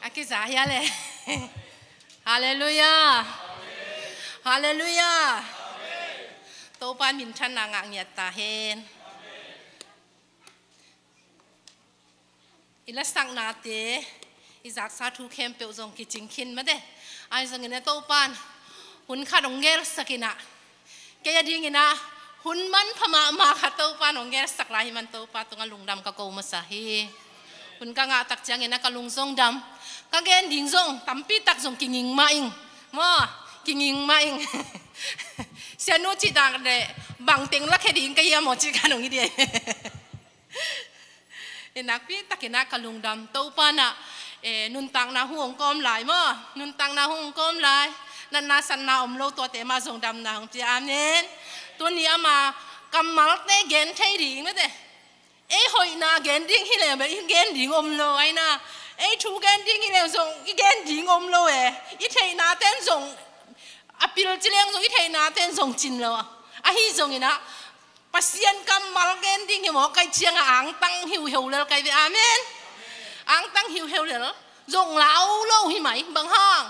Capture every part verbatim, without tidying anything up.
A kiza hia le. Halleluiah. Halleluiah. Topa minthanna ngah ngiat ta hen. I lasaknate, i zaksa thu khempeuh zong kicing khin mate. Ahi zongin a Topan hun khat hong gelsak in ah, kei a dingin ah hun manpha mahmah khat Topan hong gelsak lai hi man Topa tungah lungdam ka ko masa hi. Hun ka ngah tak ciangin ah ka lung zong dam, ka gen ding zong tampi tak zong kinging mah ing. Maw, kinging mah ing. Sianu cih tak leh bang teng lakhia ding ka hiam aw cih ka nong hi ding. I nakpi takin ah ka lungdam. Topa in ah, eh, nuntakna hun hong kawm lai maw, nuntakna hun hong kawm lai. Natna satna om lo, tuate mah zong damna hong pia. Amen. Tuni ama kammalte gen thei ding mate. Ei hoihna gen ding hi leh bel i gen ding om lo, aina. Ei thu gen ding hi leh zong i gen ding om lo e. I theihna ten zong a pil ci leng zong i theihna ten zong cin lo. Ahi zongin ah Pasian kammal gen ding hi mawk ahih ciangah angtang hiuheu lel kai ve. Amen. Angtang hiuheu lel. Zong lau lo hi mai, bang hang?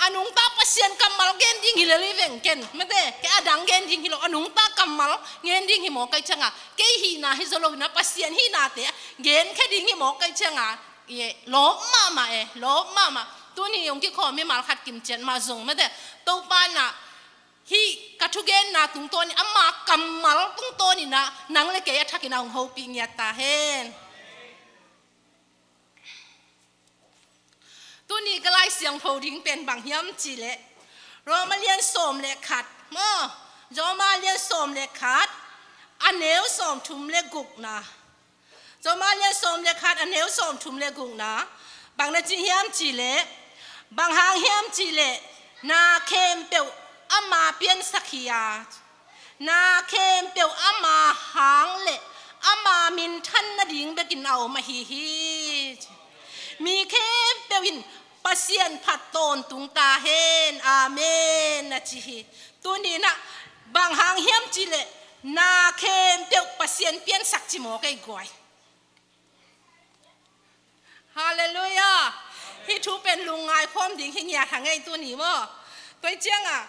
A nungta Pasian kammal gen ding hi lel hi veng ken mate. Kei a dang gen ding hi lo, a nungta kammal gen ding hi mawk ahih ciangah kei hihna hi zaw lo in ah Pasian hihnate gen khe ding hi mawk ahih ciangah, e, lawp mahmah e, lawp mahmah. Tuni hong kikhawm mimal khat kimciat mah zong mate, Topa in ah hih ka thugenna tungtawn in, ama kammal tungtawn in ah nang le kei a thakin ah hong hopih ngiat ta hen. Tuni ka Lai Siangtho ding pen bang hiam cih leh Roma lian sawm le khat maw, Roma lian sawm le khat, a neu sawmthum le gukna. Roma lian sawm le khat, a neu sawmthum le gukna. Bang na ci hiam cih leh, bang hang hiam cih leh na khempeuh ama piansak hi a, na khempeuh ama hang le ama minthan nading bekin a om ahi hi. Mi khempeuh in Pasian phat tawntung ta hen. Amen, a ci hi. Tuni in ah bang hang hiam cih leh na khempeuh Pasian piansak ci mawk ei guai. Halleluiah. Hih thu pen lungngai khawm ding hi ngiat hang ei tuni maw. Tua ahih ciangah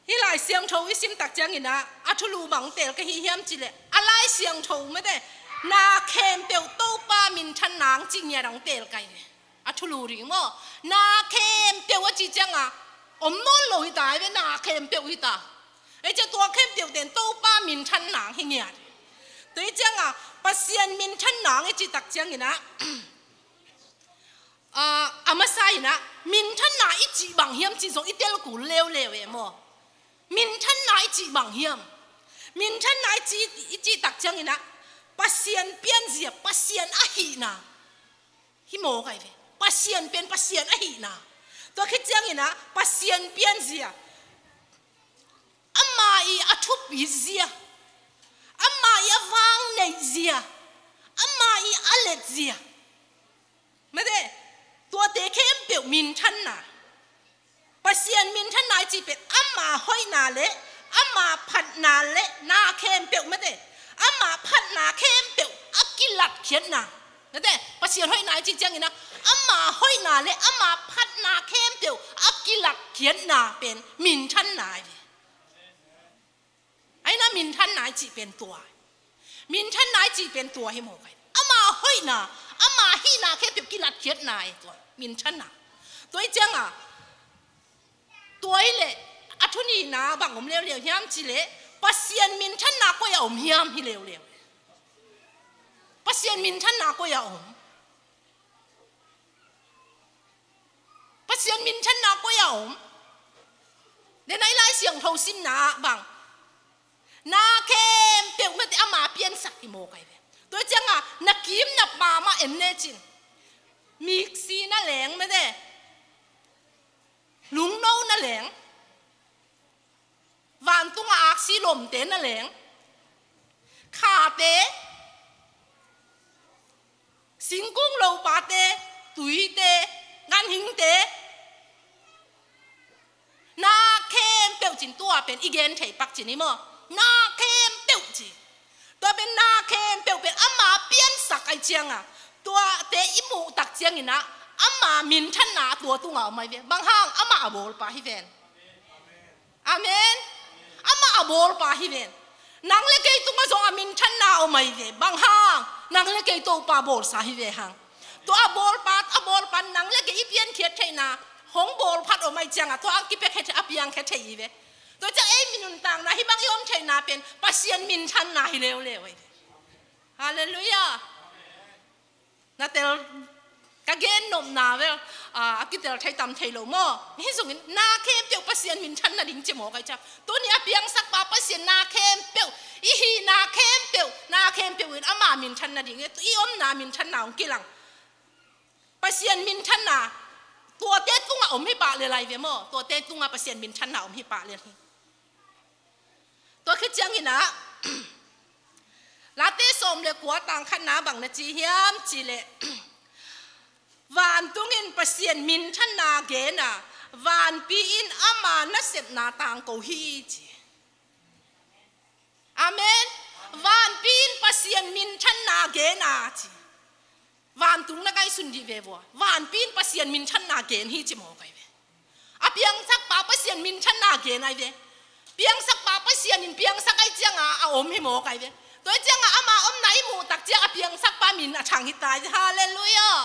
hih Lai Siangtho i sim tak ciangin ah a thulu bang teel ka hi hiam cih leh, a Lai Siangtho mate, na khempeuh Topa minthan nang cih ngiat hong teel kai ve. A thulu ding maw, na khempeuh a cih ciangah om nawn lo hi ta ve, na khempeuh hi ta. Ei cia tua khempeuh ten Topa minthan nang hi ngiat. Tua ahih ciangah Pasian minthan nang i cih tak ciangin ah, ah, a masa in ah minthanna i cih bang hiam cih zong i tel kul leuleu e maw. Minthanna i cih bang hiam? Minthanna i cih, i cih tak ciangin ah Pasian pianzia, Pasian ahihna hi mawk ai ve. Pasian pen Pasian ahihna. Tua khit ciangin ah Pasian pianzia, ama i a thupitzia, ama i a vangneihzia, ama i a letzia. Mate, tuate khempeuh minthanna. Pasian minthanna i cih pen ama hoihna le ama phatna le na khempeuh mate, ama phatna khempeuh a kilatkhiatna. Mate, Pasian hoihna i cih ciangin ah ama hoihna le ama phatna khempeuh a kilatkhiatna pen minthanna hi ve. Aina minthanna i cih pen tua. Minthanna i cih pen tua hi mawk ai. Ama hoihna, ama hihna khempeuh kilatkhiatna hi tua. Minthanna. Tua ahih ciangah, tua hi leh a thu nihna bang om leuleu hiam cih leh, Pasian minthanna koi ah om hiam hi leuleu. Pasian minthanna koi ah om. Pasian minthanna koi ah om. Denai Lai Siangtho simna ah bang, na khempeuh mate ama piansak hi mawk ai ve. Tua ciangah na kim na pam ah en lecin, miksi na leng mate, lungno na leng, vantungah aksi lomte na leng, khate, singkung lopate, tuite, ganhingte, na khempeuh cin tua pen i gen thei pak cin hi maw? Na khempeuh ci. Tua pen na khempeuh pen ama piansak ai ciangah, tuate i muh tak ciangin ah Ama minthanna tua tungah om ahi ve. Bang hang? Amah a bawlpa hi ven. Amen. Amah a bawlpa hi ven. Nang le kei tungah zong a minthanna om ahi ve. Bang hang? Nang le kei Topa bawlsa hi ve hang. Tua a bawlpa, a bawlpa nang le kei i piankhiat theihna hong bawlphat om ahi ciangah tua ang kipiakhia thei, a piangkhia thei hi ve. Tua ciang ei mi nuntakna hih bang i om theihna pen Pasian minthanna hi leuleu ahi ve. Halleluiah. Na tel, ka gen nopna vel, a, a kitel thei tam thei lo maw? Hi zongin na khempeuh Pasian minthan nading ci mawk ahi ciang. Tuni a piangsakpa Pasian na khempeuh, i hihna khempeuh, na khempeuh in ama minthan nading, i omna minthanna hong kilang. Pasian minthanna tuate tungah om hi pah lel ahi ve maw? Tuate tungah Pasian minthanna om hi pah lel hi. Tua khit ciangin ah, Late sawm le kua tang khatna bang na ci hiam cih leh, vantung in Pasian minthanna gen a, vanpi in ama nasepna tangko hi ci. Amen. Vanpi in Pasian minthanna gen a ci. Vantung na ngaihsun dih ve vua. Vanpi in Pasian minthanna gen hi ci mawk ahi ve. A piangsakpa Pasian minthanna gen ahi ve. Piangsakpa Pasian in piangsak ahi ciangah a om hi mawk ahi ve. Tua ahi ciangah ama omna i muh tak ciang a piangsakpa min a thang hi ta hi. Halleluiah.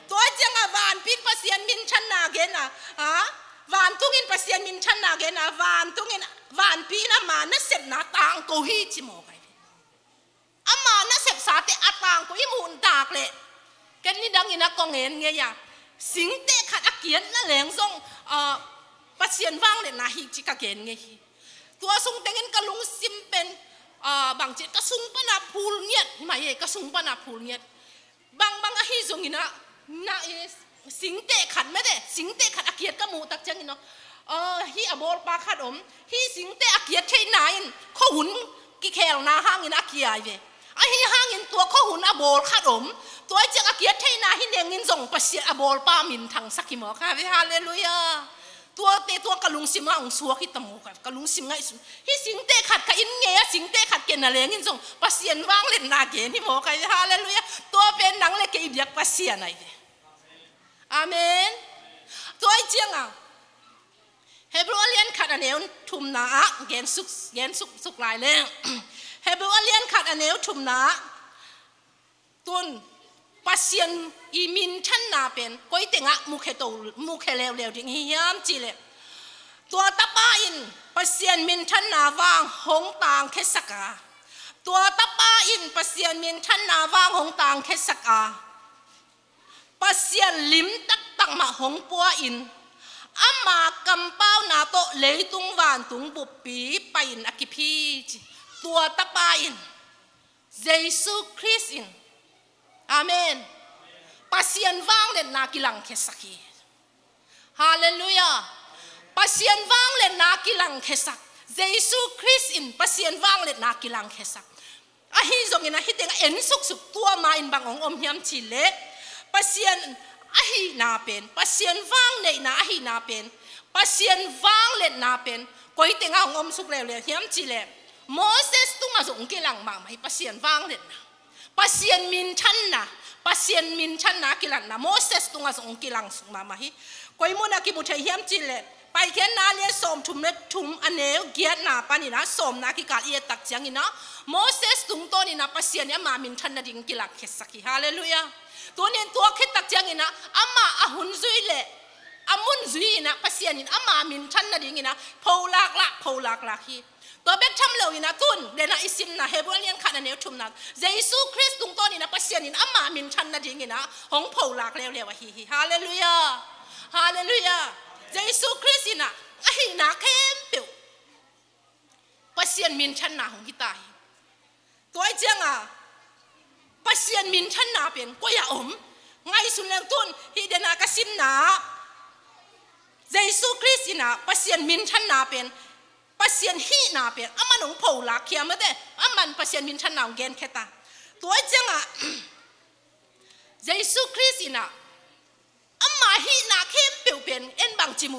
Tua ahi ciangah vanpi in Pasian minthanna gen a, ha? Vantung in Pasian minthanna gen a, vantung in, vanpi in ama nasepna tangko hi ci mawk ahi ve. Ama nasepsate a tangko i muh tak leh, ken nidangin a kong en ngei a, singteh khat a kiatna leng zong, ah, Pasian vangliatna hi ci ka gen ngei hi. Tua sung tengin ka lungsim pen, ah, bangci ka sung pana phul ngiat hi mai e, ka sung pana phul ngiat. Bangbang ahi zongin ah, na, eh, singteh khat mete, singteh khat a kiat ka muh tak ciangin aw, ah, hih a bawlpa khat om, hih singteh a kiat theihna in khuahun kikhelna hangin a kia ahi ve. Ahi hangin tua khuahun a bawl khat om, tua ahi ciang a kiat theihna hi nengin zong Pasian a bawlpa minthangsak hi mawk ahi ve. Halleluiah. Tuate tua ka lungsim ah hong suak hi ta mawk ahi ve. Ka lungsim ngaihsun. Hih singteh khat ka inn ngei a singteh khat ken a lengin zong Pasian vangliatna gen hi mawk ahi ve. Halleluiah. Tua pen nang le kei biak Pasian ahi ve. Amen. Tua ahi ciangah Hebrew a lian khat a neu thumna ah gen suk, gen suk, suk lai leng. Hebrew a lian khat a neu thumna ah tun Pasian i minthanna pen koi tengah mukhia to, mukhia leuleu ding hi hiam cih leh, tua tapa in Pasian minthanna vang hong tangkhiasak a, tua tapa in Pasian minthanna vang hong tangkhiasak a, Pasian lim taktak mah hong pua-in ama kampauna tawh leitung vantung buppi pai-in a kiphi ci. Tua tapa in Jesu Khrist in, amen, Pasian vangliatna kilangkhiasak hi. Halleluiah. Pasian vangliatna kilangkhiasak. Jesu Khrist in Pasian vangliatna kilangkhiasak. Ahi zongin ah hih tengah en suksuk, tua ma in bang hong om hiam cih leh, Pasian ahihna pen, Pasian vangneihna ahihna pen, Pasian vangliatna pen koi tengah hong om suk leuleu hiam cih leh, Moses tungah zong hong kilang mahmah hi Pasian vangliatna. Pasian minthanna, Pasian minthanna kilatna Moses tungah zong hong kilangsuk mahmah hi. Koi munah kimu thei hiam cih leh, Paikhiatna lian sawmthum le thum a neu giatna panin ah sawmna kikal i et tak ciangin ah Moses tungtawnin ah Pasian in ama minthan nading kilangkhiasak hi. Halleluiah. Tunin tua khit tak ciangin ah amah a hun zui leh a mun zui-in ah Pasian in ama minthan nadingin ah pholak lak, pholak lak hi. Tua bek tham loin ah tun, den ah i simna Hebrew a lian khat a neu thumna, Jesu Khrist tungtawnin ah Pasian in ama minthan nadingin ah hong pholak leuleu ahi hi. Halleluiah. Halleluiah. Jesu Khrist in ah ahihna khempeuh Pasian minthanna hong hi ta hi. Tua ahi ciangah Pasian minthanna pen koi ah om? Ngaihsun leng tun, hih den ah ka simna ah Jesu Khrist in ah Pasian minthanna pen, Pasian hihna pen aman hong pholak khia mate, aman Pasian minthanna hong genkhia ta. Tua ahi ciangah Jesu Khrist in ah ama hihna khempeuh pen en bangci mu?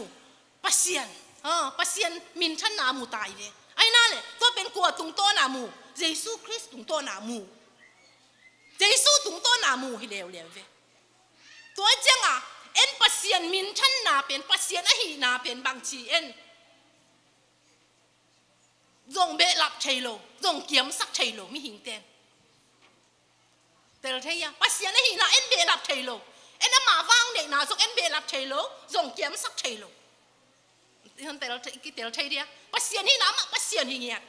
Pasian, ah, Pasian minthanna mu ta hi ve. Ahi na leh tua pen kua tungtawna mu? Jesu Khrist tungtawna mu. Jesu tungtawna mu hi leuleu ve. Tua ahi ciangah minthanna pen, Pasian ahihna pen bangci en, zong behlap thei lo, zong kiamsak thei lo mihingte in. Tel thei a, Pasian ahihna en behlap thei lo, en ama vang neihna zong en behlap thei lo, zong kiamsak thei lo. Kitel thei, kitel thei dia. Pasian hihna amah Pasian hi ngiat.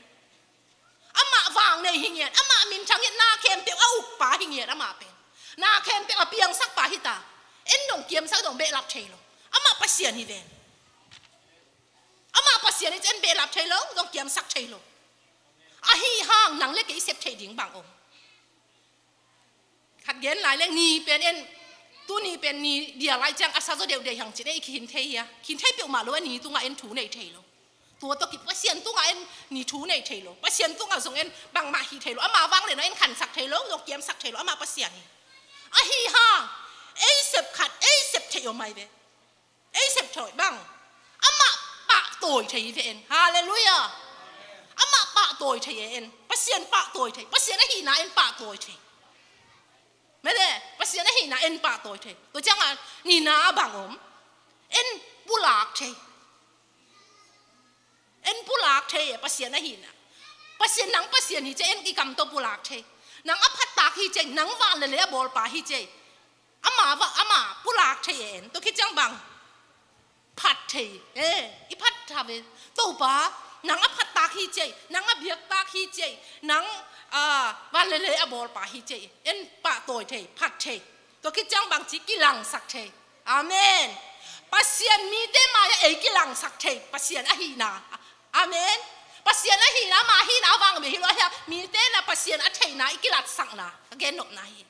Amah vang nei hi ngiat, amah minthang ngiat, na khempeuh a ukpa hi ngiat, amah pen. Na khempeuh a piangsakpa hi ta. En dong kiamsak dong behlap thei lo. Amah Pasian hi ven. Amah Pasian hi ci en behlap thei lo, dong kiamsak thei lo. Ahi hang nang le kei sep theih ding bang om. Khat gen lai leng ni pen en, tuni pen ni dia lai ciang a sa zaw deuhdeuh hang cin ei khin thei hia? Khin thei peuhmah lo a, ni tungah en thu nei thei lo. Tua tawh kip Pasian tungah en ni thu nei thei lo. Pasian tungah zong en bangmah hih thei lo. Amah vang le na en khansak thei lo, zong kiamsak thei lo. Amah Pasian hi. Ahi hang ei sep khat, ei sep theih om ai ve. Ei sep theih bang. Amah pahtawi thei hi ve en. Halleluiah. Amah pahtawi thei e en. Pasian pahtawi thei. Pasian ahihna en pahtawi thei. Mede, Pasian ahihna en pahtawi thei. Tua ciangah nihna bang om. En pulak thei. En pulak thei e Pasian ahihna. Pasian nang Pasian hi ci en i kam tawh pulak thei. Nang a phattak hi ci ei, nang van le lei a bawlpa hi ci ei. Ama va, ama pulak thei e en. Tua khit ciang bang. Phat thei. Eh, i phat tha ve. Topa, nang a phattak hi ci ei, nang a biaktak hi ci ei, nang, ah, van le lei a bawlpa hi ci ei. En pahtawi thei, phat thei. Tua khit ciang bangci kilangsak thei. Amen. Pasian mite mai-ah ei kilangsak thei. Pasian ahihna. Amen. Pasian ahihna, ama ahihna vang bek hi lo a hia. Mite na Pasian a theihna i kilatsakna. Ka gennopna hi.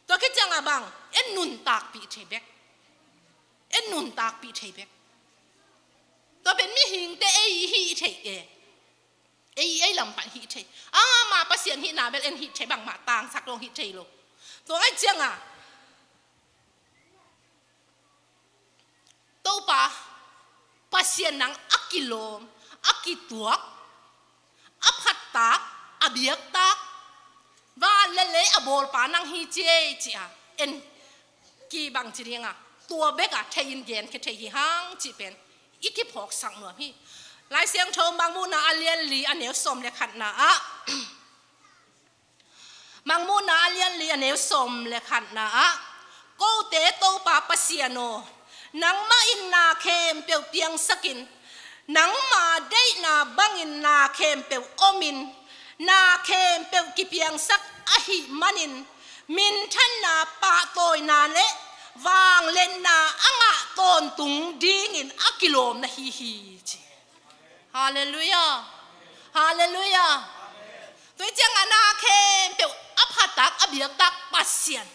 Tua khit ciangah bang, en nuntakpih thei bek. En nuntakpih thei bek. Tua pen mihingte ei hih thei e. Ei, ei lam pan hih thei. Ama Pasian hihna bel en hih thei bangmah tangsak dong hih thei lo. Tua ngai ciangah Topa Pasian nang a kilawm, a kituak, a phattak, a biaktak, van le lei a bawlpa nang hi ci ei ci a, en kibang ci dinga, tua beka thei in genkhia thei hi hang cih pen i kiphawksak nuam hi. Lai Siangtho Mangmuhna a lian li a neu sawm le khatna ah, Mangmuhna a lian li a neu sawm le khatna ah, kote Topa Pasian aw, nangmah in na khempeuh piangsakin, nangma deihna bangin na khempeuh omin, na khempeuh kipiangsak ahih manin, minthanna, pahtawina le vangliatna a ngah tawntung dingin a kilawm na hi hi ci. Halleluiah. Halleluiah. Tua ciangah na khempeuh a phattak, a biaktak Pasian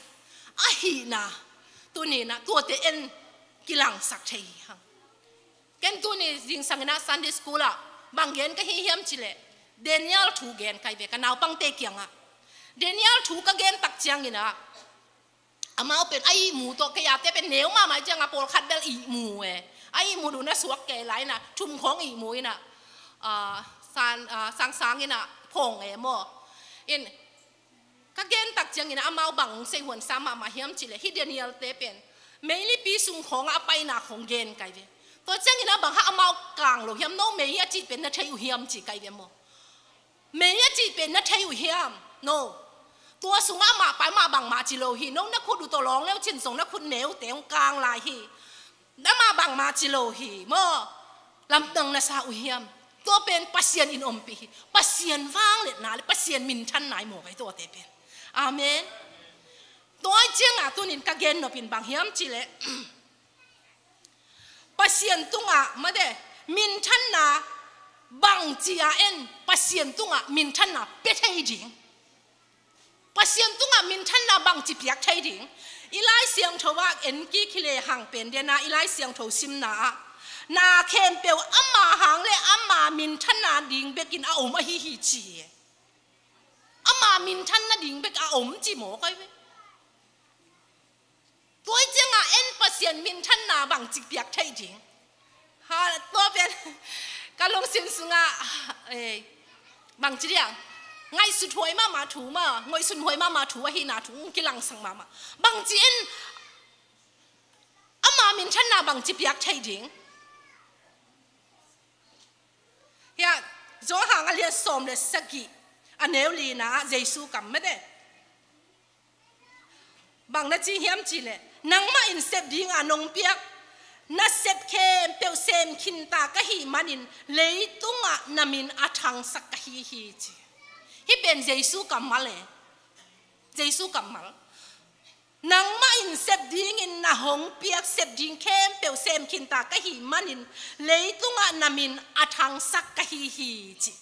ahihna, tuni-in ah tuate en kilangsak thei hi hang. Ken tuni zingsangin ah Sunday school ah bang gen ka hi hiam cih leh, Daniel thu gen ka hi ve ka naupangte kiangah. Daniel thu ka gen tak ciangin ah, amau pen a ihmu tawh, kei ate pen neu mahmah ciangah pawlkhat bel ihmu e. A ihmu duh na suak kei lai in ah, thum khawng ihmu in ah, ah, san, ah, sangsang in ah phawng e maw. In, ka gen tak ciangin ah amau bang hong sei huansa mahmah hiam cih leh, hih Daniel-te pen meilipi sung khawngah a paina khawng gen ka hi ve. Tua ciangin ah bang hang amau kang lo hiam, no mei a cih pen na thei uh hiam cih ka hi ve maw. Mei a cih pen na thei uh hiam? No. Tua sungah amah pai mah bangmah ci lo hi. No na khut uh tawh lawng le uh cin zong na khut ne uhte hong kang lai hi. Amah bangmah ci lo hi maw. Lamdang na sa uh hiam? Tua pen Pasian in ompih hi. Pasian vangliatna le Pasian minthanna hi maw, ka hi tuate pen. Amen. Tua ciangah tunin ka gen nopin bang hiam cih leh, Pasian tungah mate, minthanna bangci a en, Pasian tungah minthanna pia thei ding. Pasian tungah minthanna bangci piak thei ding. I Lai Siangtho ah en kik hi lehang pen dena, i Lai Siangtho simna ah, na khempeuh ama hang le ama minthanna ding bekin a om ahi hi ci hi. Ama minthanna ding bek a om ci maw, ka hi ve. Tua ciangah en Pasian minthanna bangci piak thei ding. Ha, tua pen ka lungsim sungah, eh, bangci diang, ngaihsut huai mahmah thu mah, ngaihsut huai mahmah thu ahihna thu, kilangsak mahmah. Bangci en ama minthanna bangci piak thei ding? Hiah Johan a lian sawm le sagih, a neu lina ah Jesu kam mete. Bang na ci hiam cihleh, nangmah in sep dinga nong piak na sep khempeuh sem khinta ka hih manin leitungah na min a thangsak ka hi hi, ci. Hih pen Jesu kammal e. Jesu kammal. Nangmah in sep dingin na hong piak sep ding khempeuh sem khinta ka hih manin leitungah na min a thangsak ka hi hi, ci.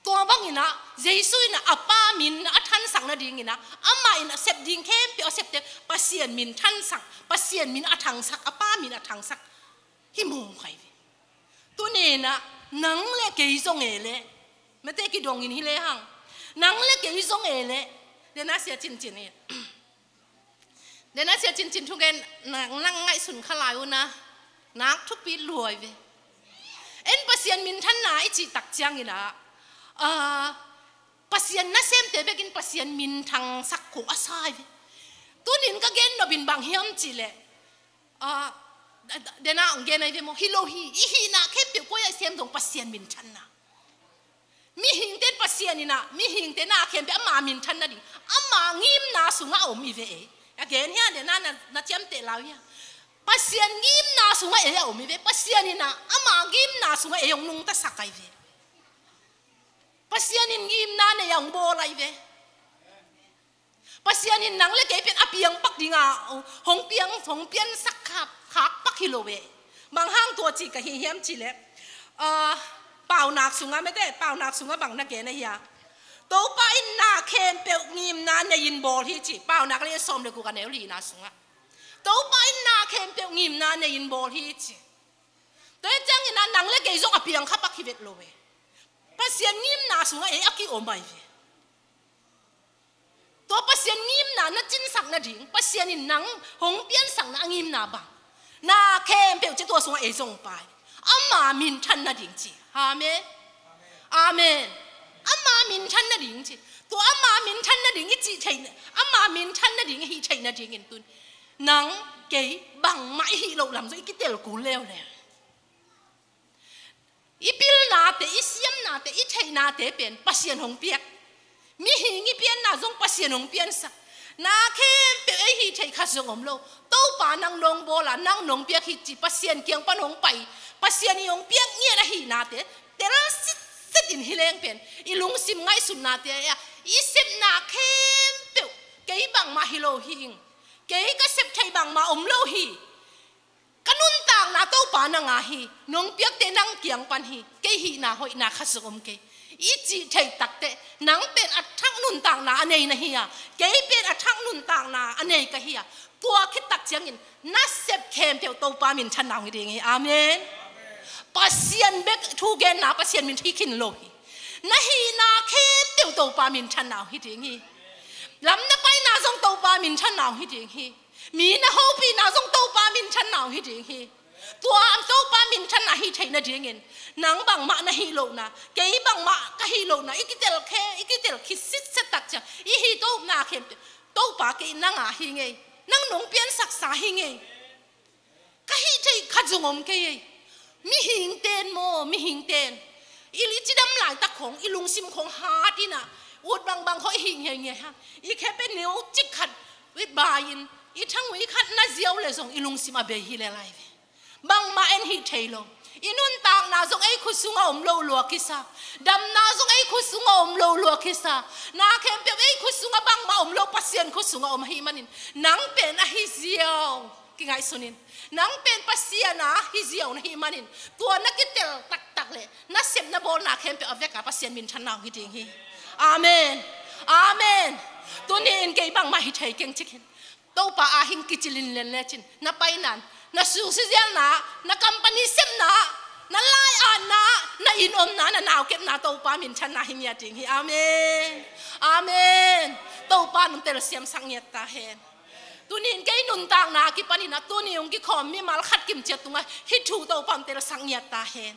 Tua bangin ah Jesu in ah a Pa min a thangsak nadingin ah amah in a sep ding khempeuh a septe Pasian min thangsak, Pasian min a thangsak, a Pa min a thangsak. Hi mawk hi ve. Tuni in ah nang le kei zong e leh, mete kidongin hi lehang, nang le kei zong e leh, dena sia cincin hi. Dena sia cincin thugen nang, nang ngaihsun kha lai un ah, nak thupi luai ve. En Pasian minthanna i cih tak ciangin ah, ah, Pasian nasemte bekin Pasian min thangsak khawh a sa hi ve. Tunin ka gen nopin bang hiam cihleh, ah, dena hong gen ahi ve maw, hi lo hi, i hihna khempeuh koi ah i sem zong Pasian minthanna. Mihingte in Pasian in ah, mihingte na khempeuh ama minthan nading, ama ngimna sungah a om hi ve ei. A gen hiah dena na, na ciamteh lau hiah. Pasian ngimna sungah ei a om hi ve. Pasian in ah ama ngimna sungah ei hong nungtasak ahi ve. Pasian in ngimna nei a hong bawl ahi ve. Pasian in nang le kei pen a piang pak dinga hong piang, hong piansak khak, khak pak hi lo ve. Bang hang tua ci ka hi hiam cihleh, ah, Paunak sungah mete, Paunak sungah bang na gen ahi a, Topa in na khempeuh ngimna nei in bawl hi, ci. Paunak lian sawm le guk a neu lina sungah Topa in na khempeuh ngimna nei in bawl hi, ci. Tua hi ciangin ah nang le kei zong a piang kha pak hi vet lo ve. Pasian ngimna sungah ei a kiom ahi ve. Tua Pasian ngimna na cinsak nading, Pasian in nang hong piansakna a ngimna bang, na khempeuh ci, tua sungah ei zong pai. Ama minthan nading ci. Amen. Amen. Ama minthan nading ci. Tua ama minthan nading i cih theih, ama minthan nading i hih theih nadingin tun nang kei bangmah i hih loh lam zong i kitel kul leuleu. I pilnate, i siamnate, i theihnate pen Pasian hong piak. Mihing i pianna zong Pasian hong piansak. Na khempeuh ei hih theih khat zong om lo. Topa nang nong bawl a, nang nong piak hi ci Pasian kiang pan hong pai, Pasian i hong piak ngiat ahihnate tel sitset in hi leng pen i lungsim ngaihsutnate ah i sepna khempeuh kei bangmah hi lo hi ing. Kei ka sep theih bangmah om lo hi. Ka nuntakna Topa na ngah hi, nong piakte nang kiang pan hi, kei hihna hoihna khat zong om kei, i cih theih takteh nang pen a thak nuntakna a nei na hi a, kei pen a thak nuntakna a nei ka hi a, tua khit tak ciangin na sep khempeuh Topa minthanna hong hi ding hi. Amen. Pasian bek thu genna Pasian min hi khin lo hi. Na hihna khempeuh Topa minthanna hong hi ding hi. Lam na paina zong Topa minthanna hong hi ding hi. Mi na hopihna zong Topa minthanna hong hi ding hi. Tua Topa minthanna hih theih nadingin nang bangmah na hih lohna, kei bangmah ka hih lohna i kitel khe, i kitel khit sitset tak ciang i hih lohna khempeuh Topa kei nang a hi ngei, nang nong piansaksa hi ngei. Ka hih theih khat zong om kei ei. Mihingte in maw, mihingte in i cidam laitak khong i lungsim khong hat in ah ut bangbang khong i hih ngeingei hang, i khe pen neu cik khat i bai-in i thangui khat na ziau leh zong i lungsim a bei hi lel lai ve. Bangmah en hih thei lo. I nuntakna zong ei khut sungah om lo lua kisa. Damna zong ei khut sungah om lo lua kisa. Na khempeuh ei khut sungah bangmah om lo, Pasian khut sungah om ahih manin nang pen ahi ziau kingaihsun in, nang pen Pasian a hi ziau na hih manin tua na kitel taktak leh na sep na bawlna khempeuh a vek a Pasian minthanna hong hi ding hi. Amen. Amen. Tuni in kei bangmah hi thei keng cik hin. Topa a hing kicilin len lecin na painan, na suksizialna, na company sepna, na lai-atna, na inn omna, na naukepna Topa minthanna hi ngiat ding hi. Amen. Amen. Topa nong telsiamsak ngiat ta hen. Tuni in kei nuntakna a kipanin ah tuni hong kikhawm mimal khat kimciat tungah hih thu Topa hong telsak ngiat ta hen.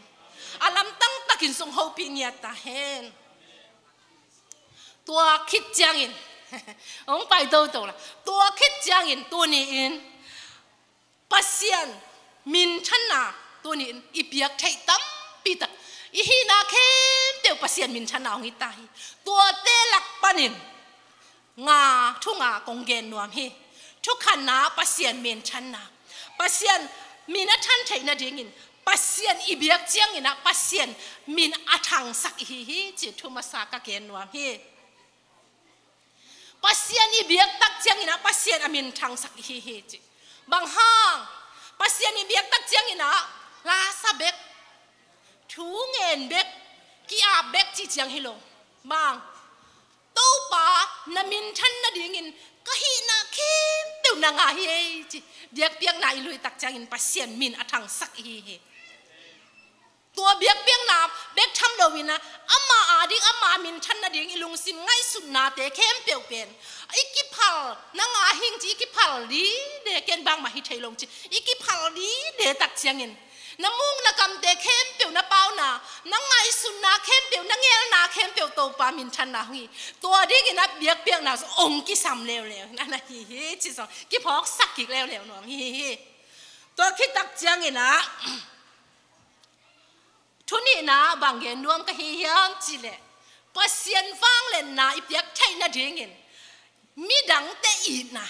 A lamtang takin zong hopih ngiat ta hen. Tua khit ciangin Hong pai toto la. Tua khit ciangin tuni-in Pasian minthanna tuni-in i piak theih tampi tak i hihna khempeuh Pasian minthanna hong hi ta hi. Tuate lak panin nga, thu nga kong gen nuam hi. Thukhanna Pasian minthanna. Pasian min a than theih nadingin Pasian i biak ciangin ah Pasian min a thangsak i hi hi ci thu masa ka gen nuam hi. Pasian i biak tak ciangin ah Pasian a min thangsak i hi hi ci. Bang hang? Pasian i biak tak ciangin ah la sa bek, thu ngen bek, ki-ap bek ci ciang hi lo. Bang? Topa na minthan nadingin ka hihna khempeuh na ngah hi ei ci. Biakpiakna i lui tak ciangin Pasian min a thangsak i hi hi. Tua biakpiakna bek tham lo-in ah ama ading ama minthan nading i lungsim ngaihsutnate khempeuh pen i kiphal na ngah hing ci, i kiphal dide, ken bangmah hi thei lo ci, i kiphal dide tak ciangin na muk na kamte khempeuh, na pauna, na ngaihsutna khempeuh, na ngelna khempeuh Topa minthanna hong hi. Tua dingin ah biakpiakna zong hong kisam leuleu na na hi hi ci zong kiphawksak kik leuleu nuam hi hi. Tua khit tak ciangin ah thu nihna bang gen nuam ka hi hiam cih leh Pasian vangliatna i piak theih nadingin midangte itna.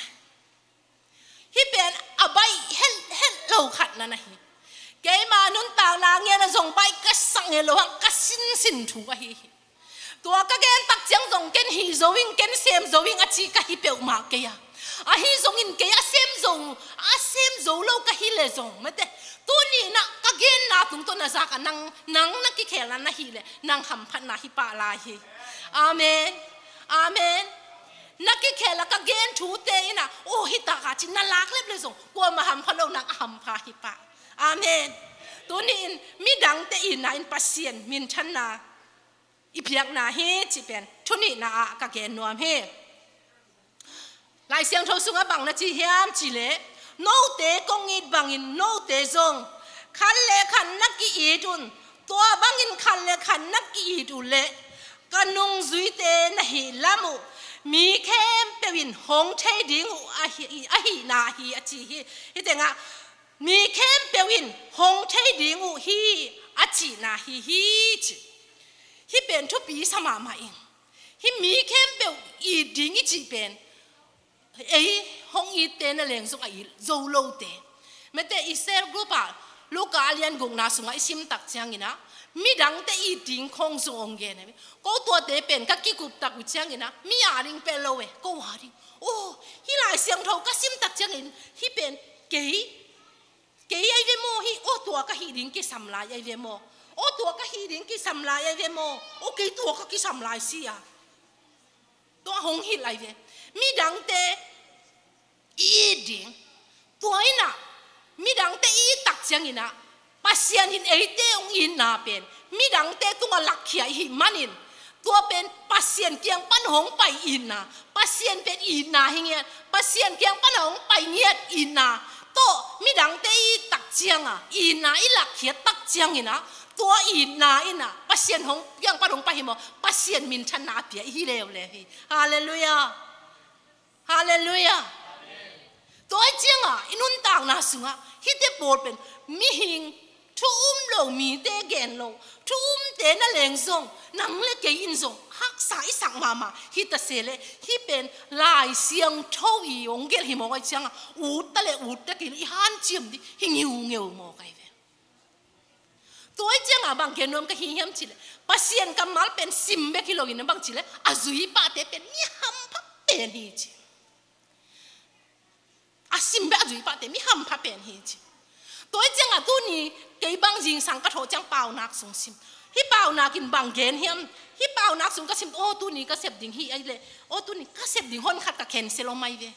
Hih pen a baih het het lo khat na na hi. Keima nuntakna ngen a zong baih ka sak ngei lo hang ka sinsin thu ahi hi. Tua ka gen tak ciang zong ken hih zo ing, ken sem zo ing a ci ka hi peuhmah kei a. Ahi zongin kei a sem zo, a sem zo lo ka hi leh zong mate, tuni-in ah ka genna tungtawn a zak a nang, nang na kikhelna na hih leh nang hamphatna hi pah lai hi. Amen. Amen. Na kikhel a ka gen thute in ah, aw, hi tak a ci na lak lep leh zong kuamah hampha lo, nang a hampha hi pah. Amen. Tuni-in midangte itna in Pasian minthanna i piakna hi cih pen thu nihna ah ka gen nuam hi. Lai Siangtho sungah bang na ci hiam cih leh, note kong it bangin note zong khat le khat na ki-it un. Tua bangin khat le khat na ki-it uh leh ka nungzuite na hih lam uh mi khempeuh in hong thei ding uh ahi, ahihna hi a ci hi. Hih tengah mi khempeuh in hong thei ding uh hi a cihna hi hi ci. Hih pen thupi sa mahmah ing. Hih mi khempeuh it ding i cih pen ei hong itte na leng zong a it zo lote. Mate, i cell group ah Luka a lian gukna sungah i sim tak ciangin ah midangte it ding khong zong hong gen hi. Ko tuate pen ka kikup tak uh ciangin ah mi a ding pia lo e, ko a ding. Oh, hih Lai Siangtho ka sim tak ciangin hih pen kei, kei ai ve maw hih, aw, tua ka hih ding kisam lai ai ve maw. Aw, tua ka hih ding kisam lai ai ve maw. Aw, kei tua ka kisam lai si a. Tua hong hilh lai ve. Midangte it ding. Tua in ah midangte it tak ciangin ah Pasian in eite hong itna pen midangte tungah lakkhia i hih manin, tua pen Pasian kiang pan hong pai itna, Pasian pen itna hi ngiat, Pasian kiang pan hong pai ngiat itna tawh midangte it tak ciang a itna i lakkhiat tak ciangin ah, tua itna in ah Pasian hong kiang pan hong pai hi maw, Pasian minthanna a pia i hi leuleu hi. Halleluiah. Halleluiah. Tua ahih ciangah i nuntakna sungah hihte pawl pen mihing, thu um lo mite gen lo, thu umte na leng zong nang le kei in zong haksa i sak mahmah hi ta se leh, hih pen Lai Siangtho i hong gelh hi mawk ahih ciangah ut ta le ut ta kei leh i hanciam ding hi ngiungeu mawk ahi ve. Tua ahih ciangah bang gen nuam ka hi hiam cih leh, Pasian kammal pen sim bek hi loin a bang cih leh a zui pahte pen mi hampha pen hi ci. A sim bek a zui pahte mi hampha pen hi ci. Tua ahih ciangah tuni kei bang zingsang ka thawh ciang paunak sung sim. Hih paunak in bang gen hiam? Hih paunak sung ka sim, aw, tuni ka sep ding hi ai leh, aw, tuni ka sep ding hon khat ka cancel om ai ve.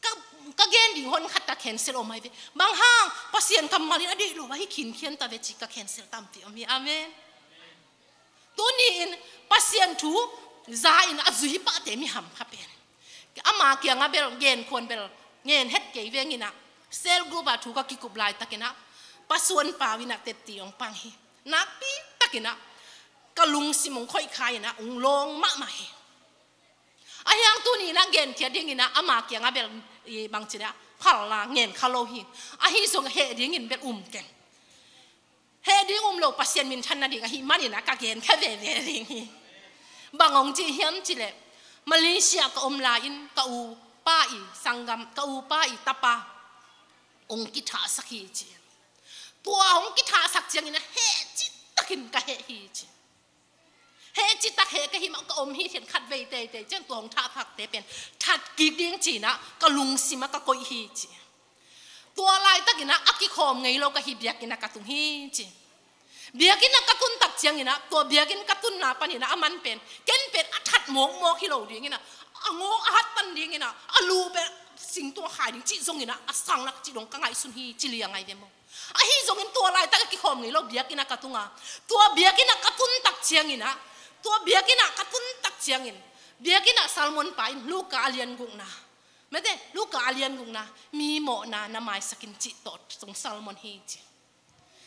Ka, ka gen ding hon khat ka cancel om ai ve. Bang hang? Pasian kammal in a deih lo a hi khinkhian ta ve ci ka cancel tampi om hi. Amen. Tuni-in Pasian thu za in a zui pahte mi hampha pen. Ama kiangah bel gen khuan bel ngen het kei veng in ah, cell group ah thu ka kikup laitakin ah, Pa Suan Pau in ah tepti hong pang hi. Nakpi takin ah ka lungsim hong khoih kha in ah hong lawng mahmah hi. Ahi hang tu Inah genkhia dinginah ama kiangah bel i bangcinah phalna ngen kha lo hi. Ahi zong heh dingin bel um keng. Heh ding um lo, Pasian minthan nading ahih maninah ka genkhia veve ding hi. Bang hong ci hiam cileh, Malaysia ka om lai-in ka upa i sanggam, ka upa i tapa hong kithahsak hi ci. Tua hong kithahsak cianginah heh citakin ka heh hi ci. Heh citak heh ka hih mah, ka om hi thian khat vei teitei ciang tua hong thahsakte pen that kik ding cinah ka lungsimah ka koih hi ci. Tua laitakinah a kikhawm ngei lo ka hi, biakinnah ka tung hi ci. Biakinnah ka tun tak cianginah tua biakinn ka tunna paninah a man pen ken pen a that mawkmawk hi lo dinginah a ngawk a hat pan dinginah a lu pen singtung a khai ding cih zonginah a sangnak cih dong ka ngaihsun hi ci liang ai ve maw. Ahi zongin tua laitak a kikhawm ngei lo biakinnah ka tunga, tua biakinnah ka tun tak cianginah, tua biakinnah ka tun tak ciangin biakinnah sermon pa in Luka a lian gukna, mete, Luka a lian gukna, mi mawhna na maisakin cih tawh tong sermon hi ci.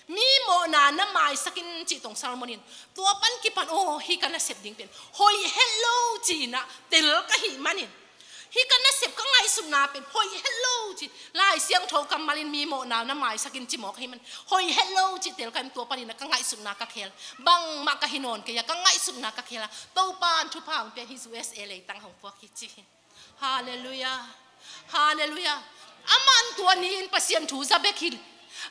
Mi mawhna na maisakin cih tong sermon in tua pan kipan aw hih ka nasep ding pen hoih het lo cinah tel ka hih manin, hih ka nasep ka ngaihsutna pen hoih het lo ci. Lai Siangtho kammalin mi mawhna na maisakin ci mawk ahih man hoih het lo ci tel ka hih man tua paninah ka ngaihsutna ka khel. Bangmah ka hi nawn kei a, ka ngaihsutna ka khel a, Topa in thupha hong pia hi, U S A leitang hong puak hi ci hi. Halleluiah. Halleluiah. Aman tua ni-in Pasian thu za bek hi,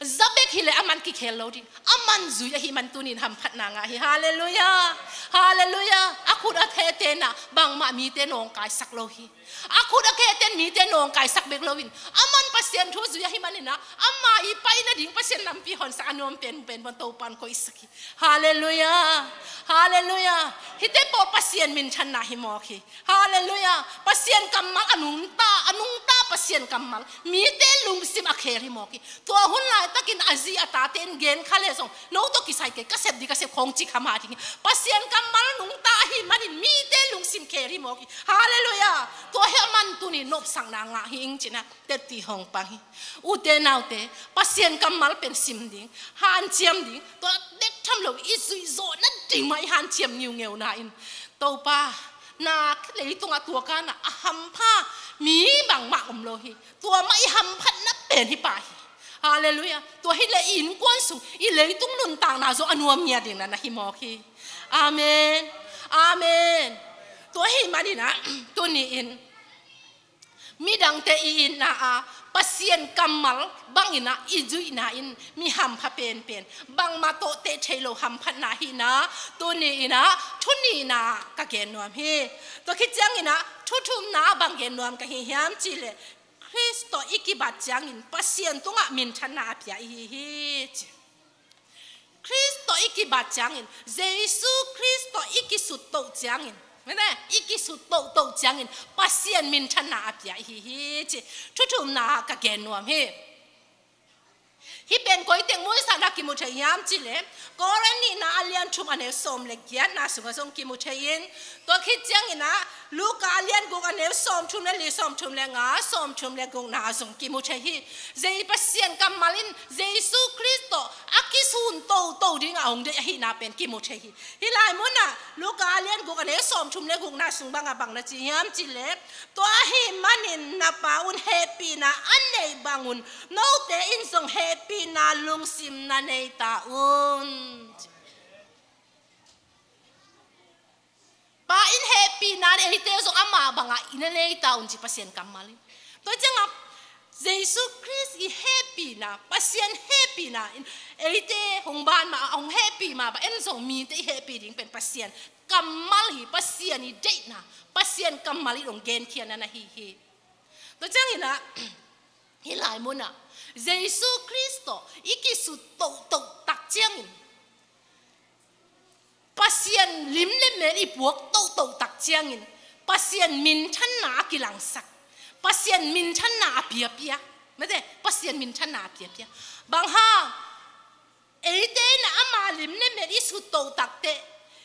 za bek hileh aman kikhel lo ding. Aman zui ahih man tuni-in hamphatna ngah hi. Halleluiah. Halleluiah. A khut a khe tenah bangmah mite nawngkaisak lo hi. A khut a khe ten mite nawngkaisak bek loin aman Pasian thu zui ahih maninah ama i pai nading Pasian lampi honsak a nuam penpen bang Topa in koihsak hi. Halleluiah. Halleluiah. Hihte pawl Pasian minthanna hi mawk hi. Halleluiah. Pasian kammal a nungta, a nungta Pasian kammal mite lungsim a khel hi mawk hi. Tua hun laitakin a zi a tate in gen kha leh zong no tawh kisai kei, ka sep ding ka sep khong ci kha mah ding hi. Pasian kammal nungta ahih manin mite lungsim khel hi mawk hi. Halleluiah. Tua hi a man tuni nopsakna ngah hi ing cinah tetti hong pang hi. Ute naute, Pasian kammal pen sim ding, hanciam ding, tua bek tham lo i zuih zawh nading mah i hanciam ngiungeuna in Topa, na leitungah tua kanah a hampha mi bangmah om lo hi. Tua mah i hamphatna pen hi pah hi. Halleluiah. Tua hileh i innkuan sung i leitung nuntakna zong a nuam ngiat ding na na hi mawk hi. Amen. Amen. Tua ahih maninah tuni-in midangte i itna a Pasian kammal banginah i zuihna in mi hampha penpen, bangmah tawh teh thei lo hamphatna ahihna tuni-inah thu nihna ka gen nuam hi. Tua khit cianginah thu thumna bang gen nuam ka hi hiam cihleh, Khrist tawh i kibat ciangin Pasian tungah minthanna a pia i hi hi ci. Khrist tawh i kibat ciangin, Jesu Khrist tawh i kisut toh ciangin, mene, i kisut tohtoh ciangin Pasian minthanna a pia i hi hi ci. Thu thumna ka gen nuam hi. Hih pen koi teng muisakna kimu thei hiam cihleh, Korin nihna a lian thum a neu sawm le giatna sungah zong kimu thei in, tua khit cianginah Luka a lian guk a neu sawm thum le li, sawm thum le nga, sawm thum le gukna ah zong kimu thei hi. Zei Pasian kammal in Jesu Khrist tawh a kisun toto dingah hong deih ahihna pen kimu thei hi. Hih lai munah Luka a lian guk a neu sawm thum le gukna sung bangah bang na ci hiam cihleh, tua ahih manin na Pa un hehpihna a neih bangun note in zong hehpihna lungsim na nei ta un. Pa in hehpihna in eite zong ama bangah i na nei ta un ci Pasian kammal in. Tua ciangah Jesu Khrist i hehpihna, Pasian hehpihna in eite hong ban mah, hong hehpih mah bang en zong mite i hehpih ding pen Pasian kammal hi, Pasian i deihna, Pasian kammal in hong genkhiatna na hi hi. Tua cianginah hih lai munah Jesu Khrist tawh i kisut tohtoh tak ciangin, Pasian lim le mel i puak tohtoh tak ciangin Pasian minthanna a kilangsak, Pasian minthanna a piapia. Mate, Pasian minthanna a piapia. Bang hang, eite in ama lim le mel i sut toh takteh,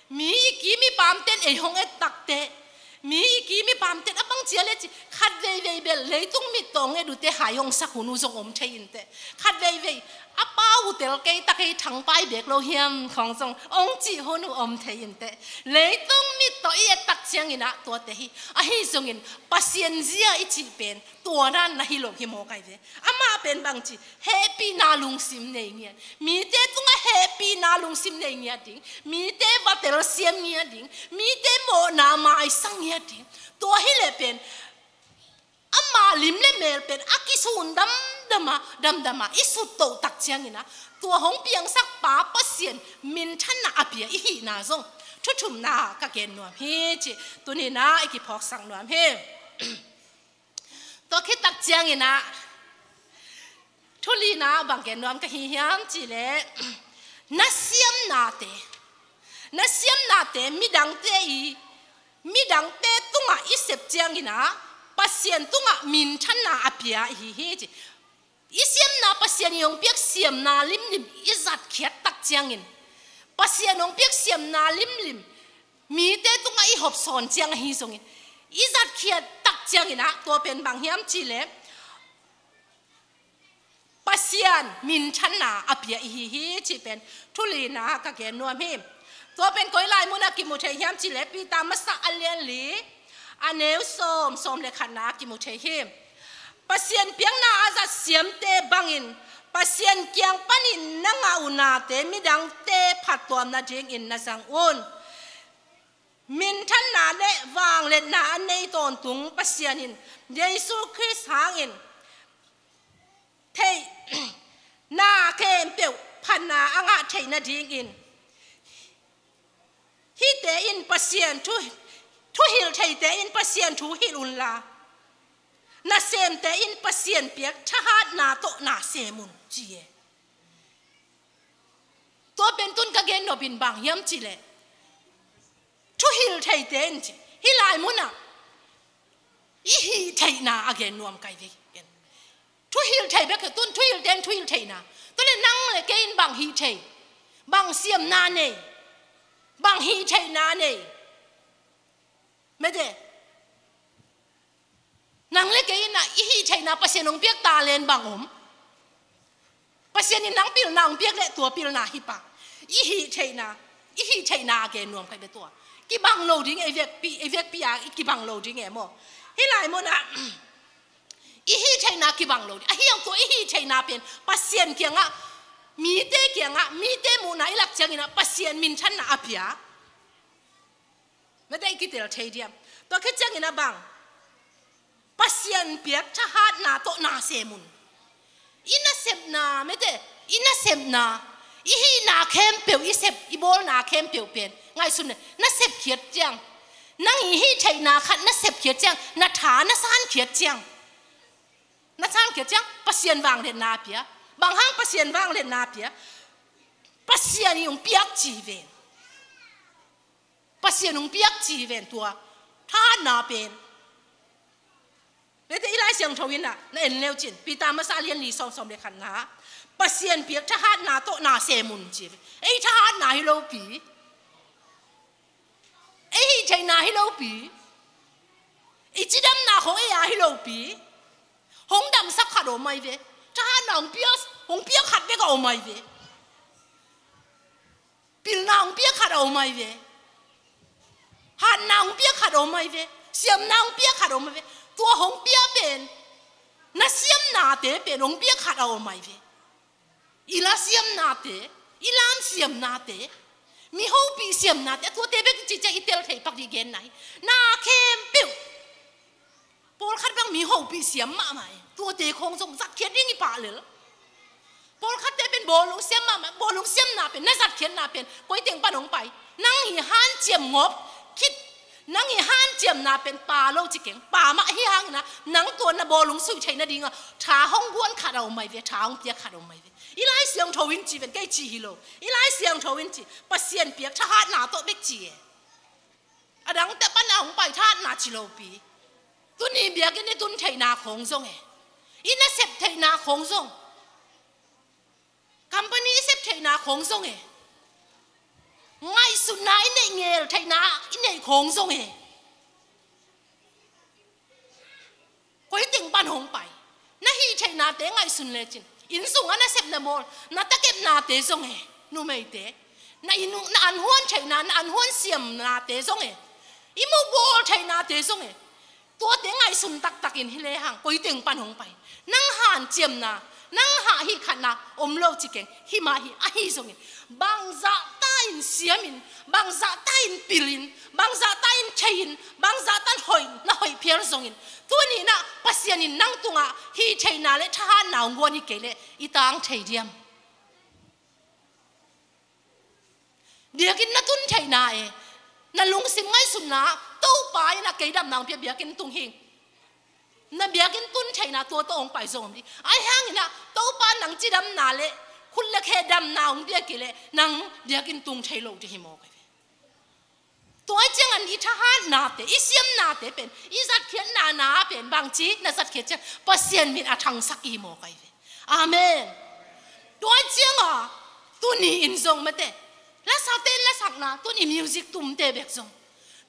mi i kim i pamten ei hong et takteh, mi i kim i pamten a bang cia le ci, Khat veivei bel leitung mit tawh hong et uh teh hai hong sak hun uh zong om thei in teh. Khat veivei a pa uh tel kei ta kei thangpai bek lo hiam khawng zong hong cih hun uh om thei in teh. Leitung mit tawh i et tak ciangin ah tuate hi. Ahi zongin Pasian zia i cih pen tua dan na hi lo hi maw kai ve. Amah pen bangci hehpihna lungsim nei ngiat, mite tungah hehpihna lungsim nei ngiat ding, mite va telsiam ngiat ding, mite mawhna maisang ngiat ding. Tua hi leh pen ama lim le mel pen a kisun damdama damdama i sut toh tak ciangin ah tua hong piangsak pa Pasian minthanna a pia i hihna zong thu thumna ka gen nuam hi ci. Tuni-in ah i kiphawksak nuam hi. Tua khit tak ciangin ah thu lina bang gen nuam ka hi hiam cih leh, na siamnate, na siamnate midangte i, midangte tungah i sep ciangin ah Pasian tungah minthanna a pia i hi hi ci. I siamna Pasian i hong piak siamna limlim i zatkhiat tak ciangin, Pasian hong piak siamna limlim mite tungah i hawmsawn ciang ahi zongin, i zatkhiat tak ciangin ah tua pen bang hiam cih leh, Pasian minthanna a pia i hi hi cih pen thu lina ka gen nuam hi. Tua pen koi lai munah kimu thei hiam cih leh Peter masa a lian li, a neu sawm, sawm le khatna kimu thei hi. Pasian piakna a zat siamte bangin Pasian kiang panin na ngah uh nate midangte phattuam nadingin na zang un. Minthanna le vangliatna a nei tawntung Pasian in Jesu Khrist hangin theihna khempeuh phatna a ngah theih nadingin, hihte in Pasian thu, thuhilh theite in Pasian thu hilh unla, nasemte in Pasian piak thahatna tawh na sem un ci e. Tua pen tun ka gen nop in bang hiam cih leh, thuhilh theite in ci. Hih lai munah i hih theihna a gen nuam kai ve. Thuhilh thei bek hi tun, thuhilhte in thuhilh theihna. Tua leh nang le kei in bang hih thei, bang siamna nei, bang hih theihna nei? Mete, nang le kei in ah i hih theihna Pasian hong piak talent bang om? Pasian in nang pilna hong piak leh tua pilna hi pah. I hih theihna, i hih theihna a gen nuam kai ve tua. Kibang lo ding e, i vekpi, i vekpi a i kibang lo ding e maw. Hih lai munah i hih theihna kibang lo ding. Ahi hang tua i hih theihna pen Pasian kiangah, mite kiangah, mite muhna i lak ciangin ah Pasian minthanna a pia. Mete, i kitel thei diam? Tua khit ciangin ah bang, Pasian piak thahatna tawh na sem un. I nasepna, mete, i nasepna, i hihna khempeuh, i sep, i bawlna khempeuh pen ngaihsun le, na sepkhiat ciang, nang i hih theihna khat na sepkhiat ciang, na tha na sankhiat ciang, na sankhiat ciang Pasian vangliatna a pia. Bang hang Pasian vangliatna a pia? Pasian i hong piak ci ven. Pasian hong piak ci ven tua thahatna pen. Mete, i Lai Siangtho in ah na en leu cin, Peter masa a lian li, sawm, sawm le khatna, Pasian piak thahatna tawh na sem un ci ve. Ei thahatna hi lopi, ei hih theihna hi lopi, i cidamna khong ei a hi lopi. Hong damsak khat om ahi ve. Thahatna hong piak, hong piak khat bek a om ahi ve. Pilna hong piak khat a om ahi ve. Hatna hong piak khat a om ahi ve. Siamna hong piak khat a om ahi ve. Tua hong pia pen, na siamnate pen hong piak khat a om ahi ve. I la siamnate, i lam siamnate, mi hopih siamnate, a tuate bek cih ciang i tel thei pak dih gen nai. Na khempeuh. Pawlkhat bang mi hopih siam mahmah e. Tuate khong zong zatkhiat ding i pah lel. Pawlkhatte pen bawlung siam mahmah, bawlung siamna pen, na zatkhiatna pen koi teng pan hong pai? Nang hi hanciam ngawp khit, nang hi hanciamna pen pa lo ci keng, pa mah hi hangin ah nang tua na bawlung suih theih nadingah tha hong guan khat a om ahi ve, tha hong piak khat a om ahi ve. I Lai Siangtho in ci ven, kei ci hi lo. I Lai Siangtho in ci, Pasian piak thahatna tawh bek ci e. A dangte pan a hong pai thahatna ci lopi. Tuni biakinn i tun theihna khong zong e, i nasep theihna khong zong, company i sep theihna khong zong e, ngaihsutna i neih ngel theihna i neih khong zong e, hong pai. Na hih theihnate ngaihsun lecin, inn sungah na sepna bawl, na takepnate zong e, numeite, na inn, na anhuan theihna, na anhuan siamnate zong e, i mu bawl theihnate zong e, tuate ngaihsun taktakin hi lehang koi teng pan hong pai. Nang hanciamna, nang hah hih khatna om lo ci keng. Himah hi, ahi zongin, bangzahta in siamin, bangzahta in pilin, bangzahta in theihin, bangzahta in hoih, na hoih phial zongin, tuni-in ah Pasian in nang tungah hih theihna le thahatna hong guan hi kei leh i tang thei diam? Biakinn na tun theihna e, na lungsim ngaihsutna, Topa in ah kei damna hong pia, biakinn tung hi. Na biakinn tun theihna tua tawh hong pai zong om ding. Ahi hangin ah Topa nang cidamna le khut le khe damna hong pia kei leh nang biakinn tung thei lo ding hi mawk hi ve. Tua ahih ciangin i thahatnate, i siamnate pen, i zatkhiatna na pen bangci na zatkhiat ciang Pasian min a thangsak i hi mawk hi ve. Amen. Tua ahih ciangin tuni in zong mate, lasate lasakna, tuni music tumte bek zong,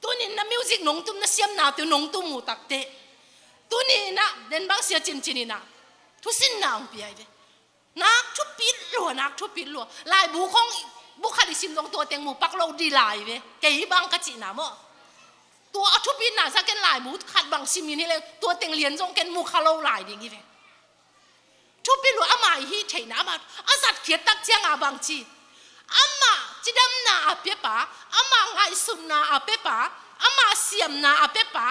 tuni in na music nong tum, na siamnate nong tum uh takteh, tuni in ah den bang sia cincin in ah thusinna hong pia hi ve. Nak thupit lua, nak thupit lua. Laibu khong bu khat i sim zong tua teng mu pak lo ding lai ve. Kei bang ka cihna maw. Tua a thupitna sa ken laibu khat bang simin hi leng tua teng lian zong ken mu kha lo lai ding hi ve. Thupit lua, amah i hih theihna, amah a zatkhiat tak ciangin bangci, amah cidamna a piapa, amah ngaihsutna a piapa, amah siamna a piapa,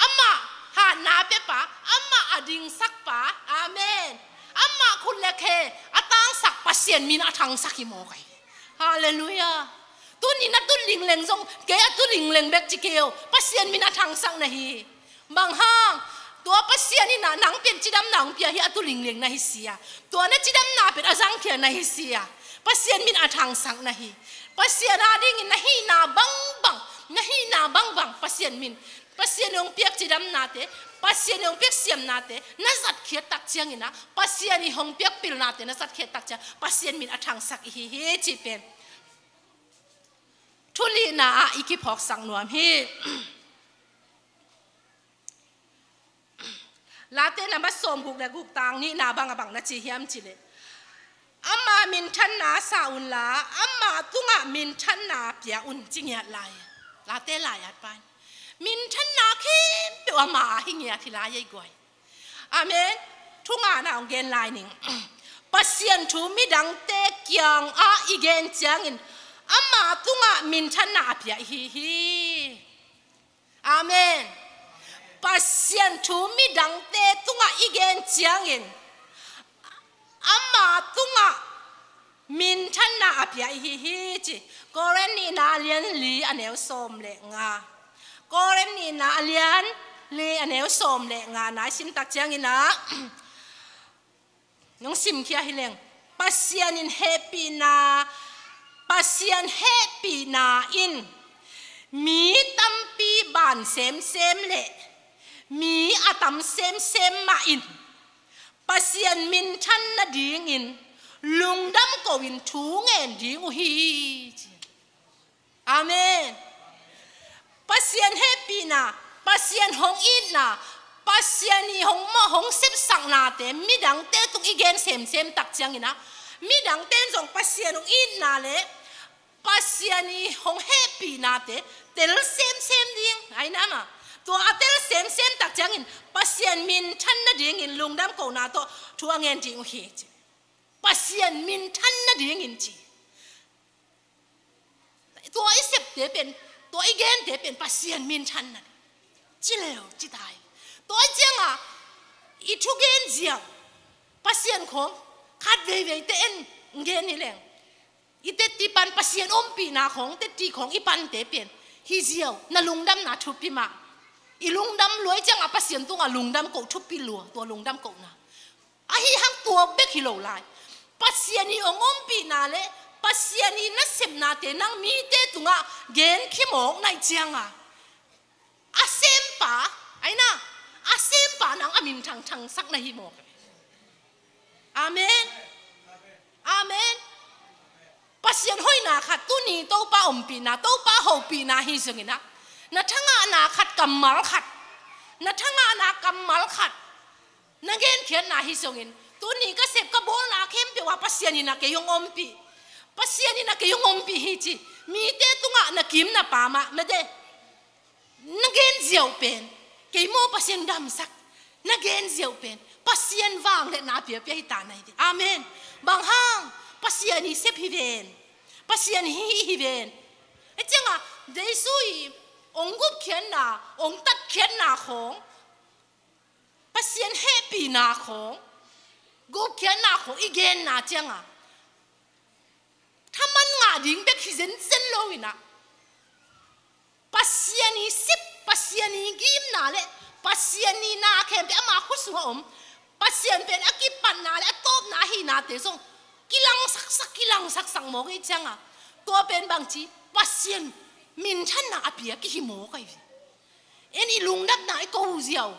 amah hatna a piapa, amah a dingsakpa. Amen. Amah khut le khe a tangsak Pasian min a thangsak hi mawk hi. Halleluiah. Tuni na tun lingleng zong kei a tun lingleng bek ci kei o, Pasian min a thangsak na hi. Bang hang? Tua Pasian in ah nang pen cidamna hong pia hi, a tun lingleng na hi sia. Tua na cidamna pen a zangkhia na hi sia. Pasian min a thangsak na hi. Pasian adingin na hihna bangbang, na hihna bangbang Pasian min, Pasian hong piak cidamnate, Pasian hong piak siamnate na zatkhiat tak ciangin ah, Pasian i hong piak pilnate na zatkhiat tak ciang Pasian min a thangsak i hi hi cih pen thu lina ah i kiphawksak nuam hi. Late na mat sawm guk le guk tang nihna bang a bang na ci hiam cih leh, ama minthanna sa unla, ama tungah minthanna pia un ci ngiat lai. Late lai-at pan minthanna khempeuh ama a hi ngiat hi lai ei guai. Amen. Thu ngana hong gen lai ning. Pasian thu midangte kiangah i gen ciangin ama tungah minthanna a pia i hi hi. Amen. Pasian thu midangte tungah i gen ciangin ama tungah minthanna a pia i hi hi ci. Korin nihna a lian li a neu sawm le nga. Korin nihna a lian li a neu sawm le nga na i sim tak ciangin ah, nong simkhia hi leng, Pasian in hehpihna, Pasian hehpihna in mi tampi ban semsem le mi a tam semsem mah in Pasian minthan nadingin lungdam ko-in thu ngen ding uh hi. Amen. Pasian hehpihna, Pasian hong itna, Pasian i hong mawh hong sepsaknate midangte tung i gen semsem tak ciangin ah, midangte in zong Pasian hong itna le Pasian i hong hehpihnate tel semsem ding, ai na ma. Tua a tel semsem tak ciangin Pasian minthan nadingin lungdam kona tawh thu a ngen ding uh hi ci. Pasian minthan nadingin ci. Tua i septe pen, tua i gente pen Pasian minthan na ci leu ci tai. Tua i cianga i thugen ziau Pasian khong khat veiveite en gen hi leng, i tetti pan Pasian ompihna khong, tetti khong i pante pen hi ziau, na lungdamna thupi mah. I lungdam luai cianga Pasian tunga lungdam ko thupi lua, tua lungdam kona. Ahi hang tua bek hi lo lai. Pasian i hong ompihna le Pasian i nasepnate nang mite tungah gen khimawk naih cianga, a sempa, ai na, a sempa nang a minthang thangsak na hi mawk. Amen. Amen. Pasian hoihna khat, tuni Topa ompihna, Topa hopihna hi zongin ah, na thangahna khat kammal khat, na thangahna kammal khat, Na genkhiatna hi zongin, tuni ka sep ka bawlna khempeuh ah Pasian in ah kei hong ompih. Pasian in ah kei hong ompih hi ci. Mite tungah na kim na pam ah, mate, na gen ziau pen, kei maw Pasian damsak, na gen ziau pen Pasian vangliatna a piapia hi ta na hi. Amen. Bang hang? Pasian i sep hi ven. Pasian i hi hi ven. Hih ciangah Jesu i ong gupkhiatna, ong tatkhiatna khawng, Pasian hehpihna khawng, gupkhiatna khawng i genna ciangah thaman ngah ding bek hi zenzen lo in ah, Pasian i sep, Pasian i gimna le Pasian i na khempeuh ama khut sungah om, Pasian pen a kipatna le a tawpna ahihnate zong kilangsaksak, kilangsaksak mawk i ciangah, tua pen bangci, Pasian minthanna a pia kihi mawk ahi ve. En i lungdamna i ko ziau.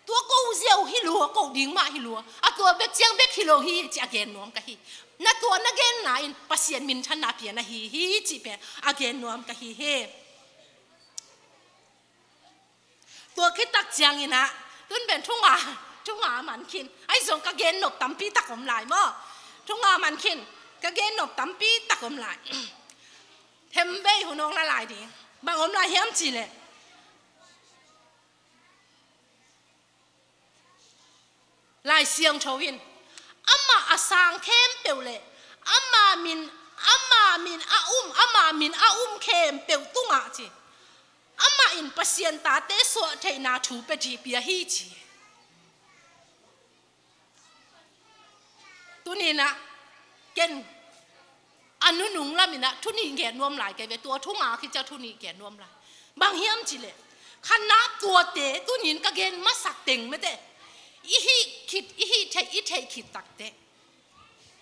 Tua ko ziau hi lua, ko ding mah hi lua. A tua bek ciang bek hi lo hi ci a gen nuam ka hi. Na tua na genna in Pasian minthanna a pia na hi hi ci pen a gen nuam ka hi hi. Tua khit tak ciangin ah, tun pen thunga, thunga man khin. Ahi zong ka gen nop tampi tak om lai maw. Thunga man khin, ka gen nop tampi tak om lai. Themvei hun ong la lai ding. Bang om lai hiam cih leh, Lai Siangtho in, amah a sang khempeuh le ama min, ama min a um, ama min a um khempeuh tungah ci, amah in Pasian tate suahtheihna thu pia hi ci. Tuni in ah ken a nunung lam in ah thu nih gen nuam lai ka hi ve, tua thunga khit ciang thu nih gen nuam lai. Bang hiam cih leh, khatna, tuate tuni in ka gen masak teng, mate, i hih khit, i hih theih, i theih khit takteh,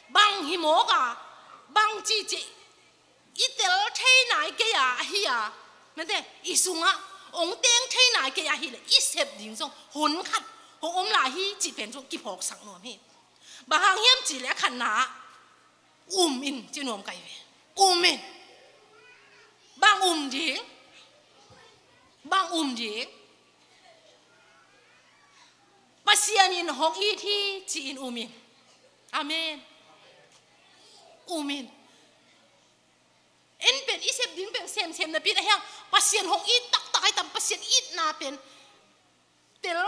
bang hi mawk a, bang cihcih i tel thei nai kei a, ahi a, mate, i sungah ong teng thei nai kei a hi leh, i sep ding zong hun khat hong om lai hi cih pen zong kiphawksak nuam hi. Bang hang hiam cih leh, a khatna ah, um in ci nuam ka hi ve. Um in. Bang um ding? Bang um ding? Pasian in hong it hi ci-in um in. Amen. Um in. En pen i sep ding pen semsem napi in, ahi hang Pasian hong it taktak ahi tam, Pasian itna pen tel,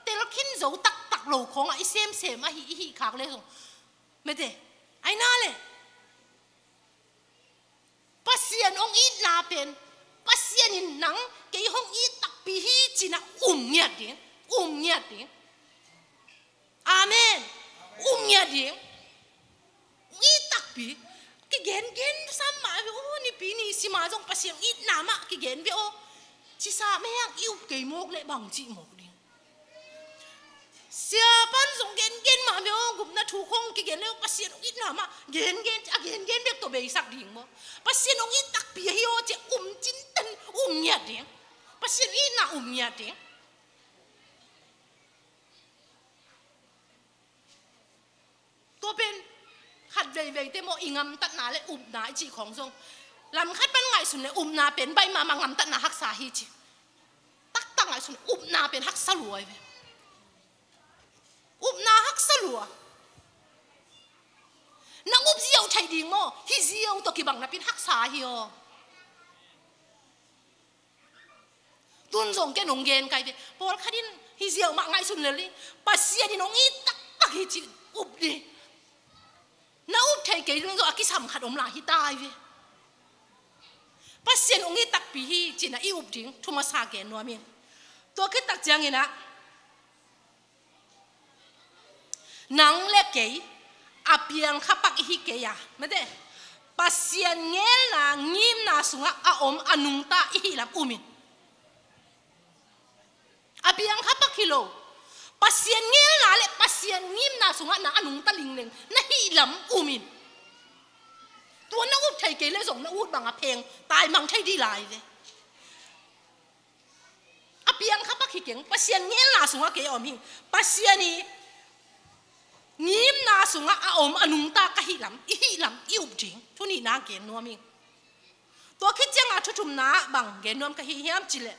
tel khin zo taktak lo khawngah i semsem ahi, i hih khak le zong, mate, ahi na le, Pasian hong itna pen, Pasian in nang kei hong it takpi hi ci-in ah um ngiat ding, um ngiat ding. Amen. Um ngiat ding. It takpi. Kigengen sam mah ve aw, nipi ni sim a zong Pasian itna mah kigen ve aw. Cisa mah hang i up kei mawk leh bang cih mawk ding. Sia pan zong gengen mah ve aw, gupna thu khong kigen leh Pasian itna mah gengen, a gengen bek tawh beisak ding maw. Pasian hong it takpi ahi aw ci-a um cinten, um ngiat ding. Pasian itna um ngiat ding. Tua pen khat veivei te maw, i ngamtatna le upna i cih khawng zong, lam khat pan ngaihsun le upna pen baih mahmah, ngamtatna haksa hi ci. Taktak ngaihsun le upna pen haksa lua hi ve. Upna haksa lua. Na up ziau thei ding maw, hi ziau tawh kibang napi in haksa hi aw. Tun zong ken hong gen ka hi ve. Pawlkhat in hi ziau mah ngaihsun lel hi. Pasian in hong it taktak hi ci-in up dih. Na up thei kei ding zong a kisam khat om lai hi ta hi ve. Pasian hong it takpi hi ci-in ah i up ding thu masa gen nuam ing. Tua khit tak ciangin ah, nang le kei a piang kha pak i hi kei a, mate, Pasian ngelna ngimna sungah a om a nungta i hih lam um in. A piang kha pak hi lo. Pasian ngelna le Pasian ngimna sungah na a nungta lingleng na hih lam um in. Tua na up thei kei le zong na ut bang a pheng taimang thei dih lai ve. A piang kha pak hi keng, Pasian ngelna sungah kei a om hi. Pasian i ngimna sungah a om a nungta ka hih lam, i hih lam i up ding thu nihna gen nuam ing. Tua khit ciangah thu thumna ah bang gen nuam ka hi hiam cih leh,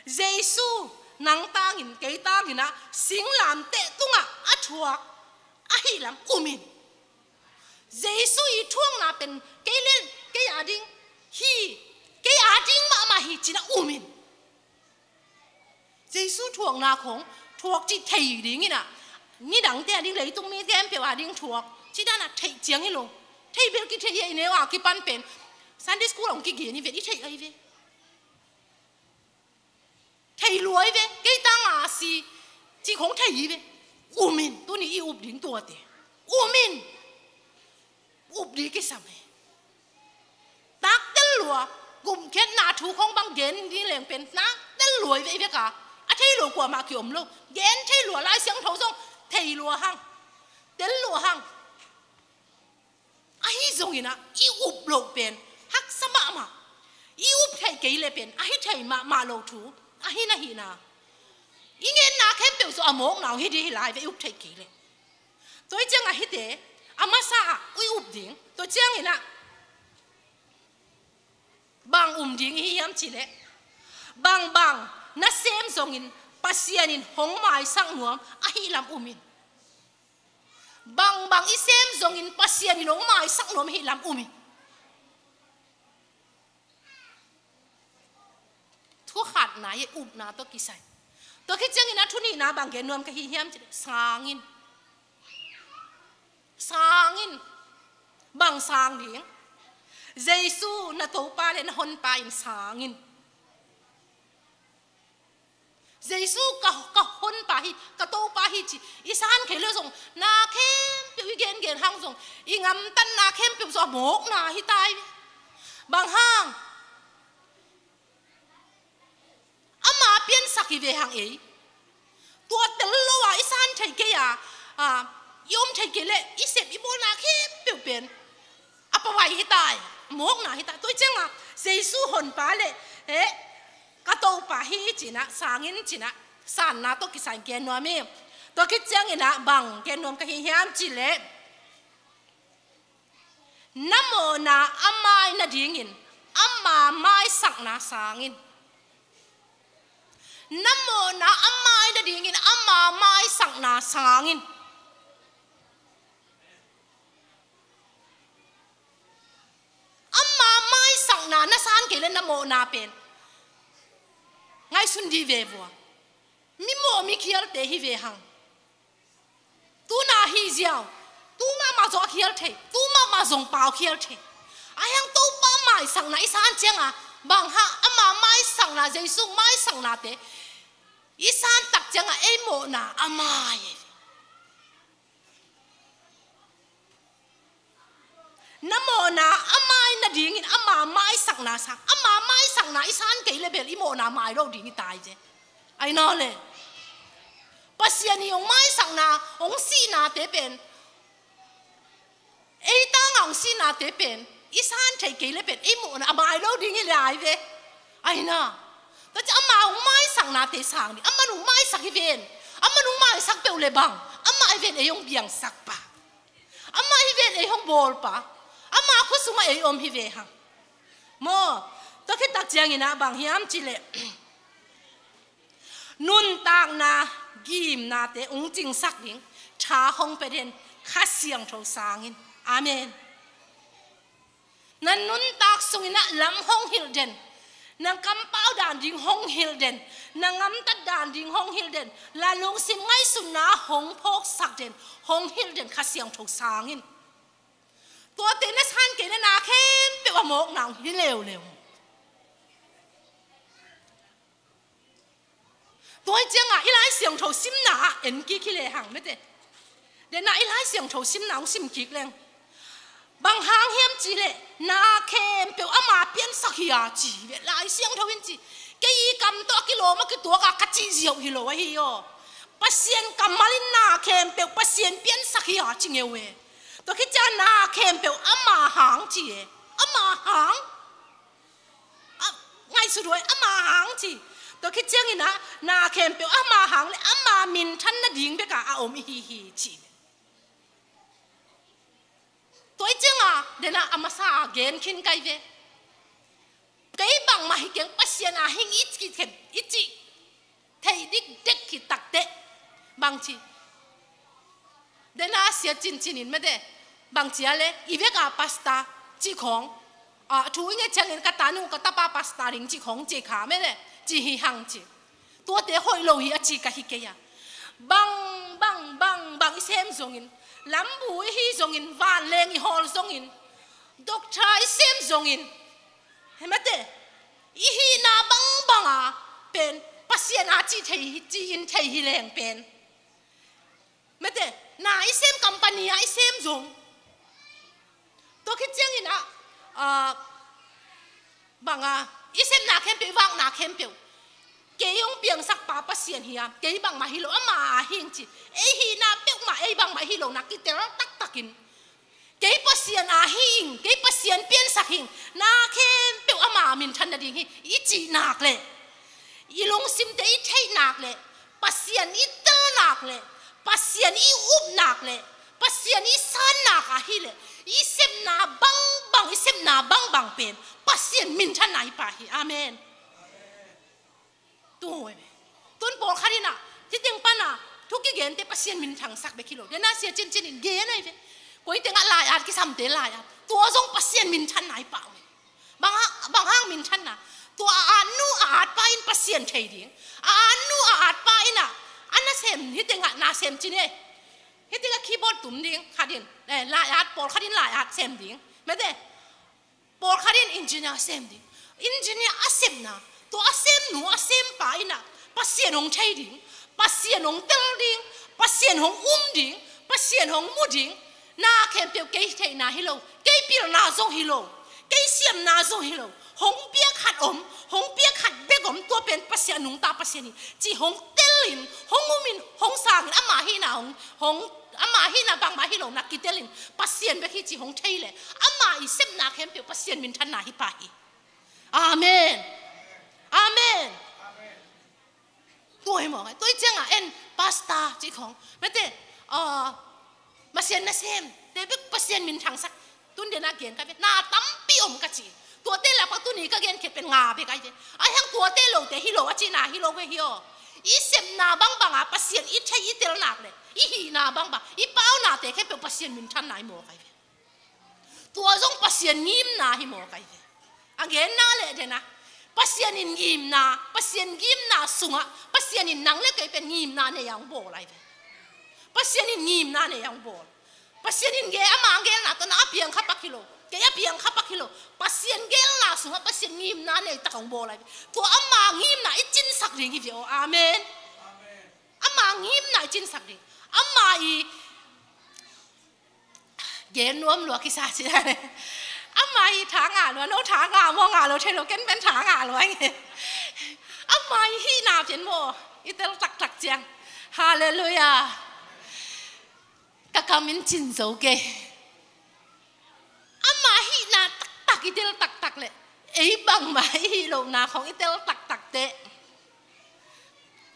Jesu nang tangin, kei tangin ah singlamteh tungah a thuak ahih lam um in. Jesu i thuakna pen kei le kei a ding hi, kei a ding mahmah hi ci-in ah um in. Jesu thuakna khong thuak cih thei ding in ah, nidangte a ding, leitung mi khempeuh a ding thuak cih dan a theih ciang hi lo. Thei bel kitheih e, i neu a kipan pen Sunday school hong kigen hi ve, i theih ahi ve. Thei lua hi ve, kei tang a si cih khong thei hi ve. Um in, tuni i up ding tuate um in. Up ding kisam hi. Taktel lua, gumkhiatna thu khong bang gen ding leng pen taktel lua hi ve, hi ve ka. A thei lo kuamah kiom lo. Gen thei lua, Lai Siangtho zong thei lua hang, tel lua hang. Ahi zongin ah i up loh pen haksa mahmah. I up theih kei leh pen a hi thei mahmah lo thu ahi na hi na. I ngetna khempeuh zong a mawkna uh hi ding hi lai ve, i up theih kei leh. Tua hi ciangah hihte a masa ah i up ding. Tua ciangin ah bang um ding i hi hiam cih leh, bangbang na sem zongin Pasian in hong maisak nuam ahih lam um in. Bangbang i sem zongin Pasian in hong maisak nuam ahih lam um in. Thu khatna hi, upna tawh kisai. Tua khit ciangin a thu nihna bang gen nuam ka hi hiam cih leh, sang in. Sang in. Bang sang ding? Jesu na Topa le na Honpa in sang in. Jesu ka, ka Honpa hi, ka Topa hi ci i san kei leh zong, na khempeuh i gengen hang zong, i ngamtatna khempeuh zong a mawkna hi tai. Bang hang? Ama piansak hi ve hang ei. Tua tel lo a i san theih kei a, a, i om theih kei leh i sep i bawlna khempeuh pen a pawai hi tai, mawkna hi tai. Tua hi ciangah Jesu Honpa le, eh, ka Topa hi ci-in ah, sang in ci-in ah, sanna tawh kisai gen nuam hi. Tua khit ciangin ah bang gen nuam ka hi hiam cih leh, na mawhna a mai nadingin ama maisakna sang in. Na mawhna a mai nadingin ama maisakna sang in. Ama maisakna na san kei leh na mawhna pen ngaihsun dih ve vua. Mi mawh mi khialte hi ve hang. Tu na hi ziau, tu mahmah zong a khial thei, tu mahmah zong pau khial thei. Ahi hang Topa maisakna i san ciangah, bang hang? Ama maisakna, Jesu maisaknate i san tak ciangah ei mawhna a mai. Na mawhna a mai nadingin ama maisakna sang. Ama maisakna i san kei leh bel i mawhna mai lo ding hi tai ve. Ai na le. Pasian i hong maisakna, hong sihnate pen, ei tangah hong sihnate pen i san theih kei leh pen i mawhna a mai lo ding hi lai ve. Ai na. Tua ciang ama hong maisaknate sang ding. Aman hong maisak hi ven. Aman hong maisak peuh leh bang? Amah hi ven ei hong biangsak pa. Amah hi ven ei hong bawl pa. Ama khut sungah ei om hi ve hang. Maw, tua khit tak ciangin ah bang hiam cih leh, nuntakna gimnate hong cingsak ding tha hong pia den, Kha Siangtho sang in. Amen. Na nuntak sungin ah lam hong hilh den, na kampau dan ding hong hilh den, na ngamtat dan ding hong hilh den, na lungsim ngaihsutna hong phawksak den, hong hilh den Kha Siangtho sang in. Tuate na san kei leh na khempeuh a mawkna hong hi leuleu. Tua hi ciangah i Lai Siangtho simna ah en kik hi lehang mete. Denah i Lai Siangtho simna hong sim kik leng, bang hang hiam cih leh, na khempeuh ama piansak hi a ci hi ve. Lai Siangtho in ci, kei i kam tawh a kilawm a kituak a ka cih ziau hi lo ahi aw. Pasian kammal in na khempeuh Pasian piansak hi a ci ngeu e. Tua khit ciang na khempeuh ama hang ci e. Ama hang. A, ngaihsut huai, ama hang ci. Tua khit ciangin ah, na khempeuh ama hang le ama minthan nading bek a a om i hi hi ci. Tua hi ciangah, denah a masa a gen khin kai ve. Kei bangmah hi keng, Pasian a hing i ci khen, i ci. Thei dikdek khit takteh bang ci? Dena sia cincin in mete, bang cia le, i vek a pastor cih khawng, a thu i nget ciangin ka tanu ka tapa pastor ding cih khawng ci kha mete, ci hi hang ci. Tuate hoih lo hi a ci ka hi kei a. Bang, bang, bang, bang i sem zongin, lambu i hi zongin, vanleng i hawl zongin, doctor i sem zongin, he mete, i hihna bangbang a pen Pasian a cih thei hi, ci-in thei hi leng pen. Mete, na i sem company a i sem zong. Tua khit ciangin ah, ah, bang a, i sepna khempeuh, i vakna khempeuh. Kei hong piangsak pa Pasian hi a, kei bangmah hi lo, ama a hi ing ci. Ei hihna peuhmah, ei bangmah hi lo, na kitel taktakin. Kei Pasian a hi ing, kei Pasian piansak hi ing, na khempeuh ama minthan nading hi, i cih nak leh, i lungsimte i theih nak leh, Pasian i tel nak leh, Pasian i up nak leh, Pasian i san nak a hi leh, i sepna bangbang, i sepna bangbang pen Pasian minthanna hi pah hi. Amen. Tua hi ve. Tun pawlkhat in ah, hih teng pan a thu kigente Pasian minthangsak bek hi lo. Dena sia cincin in gen ahi ve. Koi tengah lai-at kisamte lai-at, tua zong Pasian minthanna hi pah uh hi. Bang hang, bang hang minthanna? Tua a at nu a at pa in Pasian thei ding. A at nu a at pa in ah, a nasem, hih tengah nasem cin e. Hih tengah keyboard tum ding khat in, eh, lai-at, pawlkhat in lai-at sem ding. Mete, pawlkhat in engineer sem ding. Engineer a sepna, tua a sem nu a sem pa in ah Pasian hong thei ding, Pasian hong tel ding, Pasian hong um ding, Pasian hong mu ding. Na khempeuh kei theihna hi lo, kei pilna zong hi lo, kei siamna zong hi lo. Hong piak khat om, hong piak khat bek om, tua pen Pasian nungta Pasian hi, ci hong tel in, hong um in, hong sang in, ama hihna hong, hong, ama hihna bangmah hi lo na kitel in, Pasian bek hi ci hong thei leh, ama i sepna khempeuh Pasian minthanna hi pah hi. Amen. Amen. Tua hi mawk a, tua hi ciangah en, pastor cih khawng, mete, ah, Pasian nasem te bek Pasian minthangsak. Tun dena gen ka ve, na tampi om ka ci. Tuate lak pan tuni ka gen khit pen nga bek ahi ve. Ahi hang tuate lote hi lo a cihna hi lo ve hi aw. I sepna bangbang a Pasian i thei i tel nak leh, i hihna bangbang, i paunate khempeuh Pasian minthanna hi mawk ahi ve. Tua zong Pasian ngimna hi mawk ahi ve. A genna leh dena, Pasian in ngimna, Pasian ngimna sungah, Pasian in nang le kei pen ngimna nei a hong bawl ahi ve. Pasian in ngimna nei a hong bawl. Pasian in ge ama a gelna tawh na a piang kha pak hi lo, kei a piang kha pak hi lo. Pasian gelna sungah Pasian ngimna nei tak a hong bawl ahi ve. Tua ama ngimna i cinsak ding hi ve aw. Amen. Ama ngimna i cinsak ding. Ama i gen nuam lua kisa ci a. Ama i tha ngah lua, no tha ngah maw, ngah lo thei lo, ken pen tha ngah lua ing e. Ama i hihna pen maw, i tel taktak ciang. Halleluiah. Ka kam in cin zo kei. Ama hihna taktak i tel taktak leh, ei bangmah i hih lohna khawng i tel taktak teh,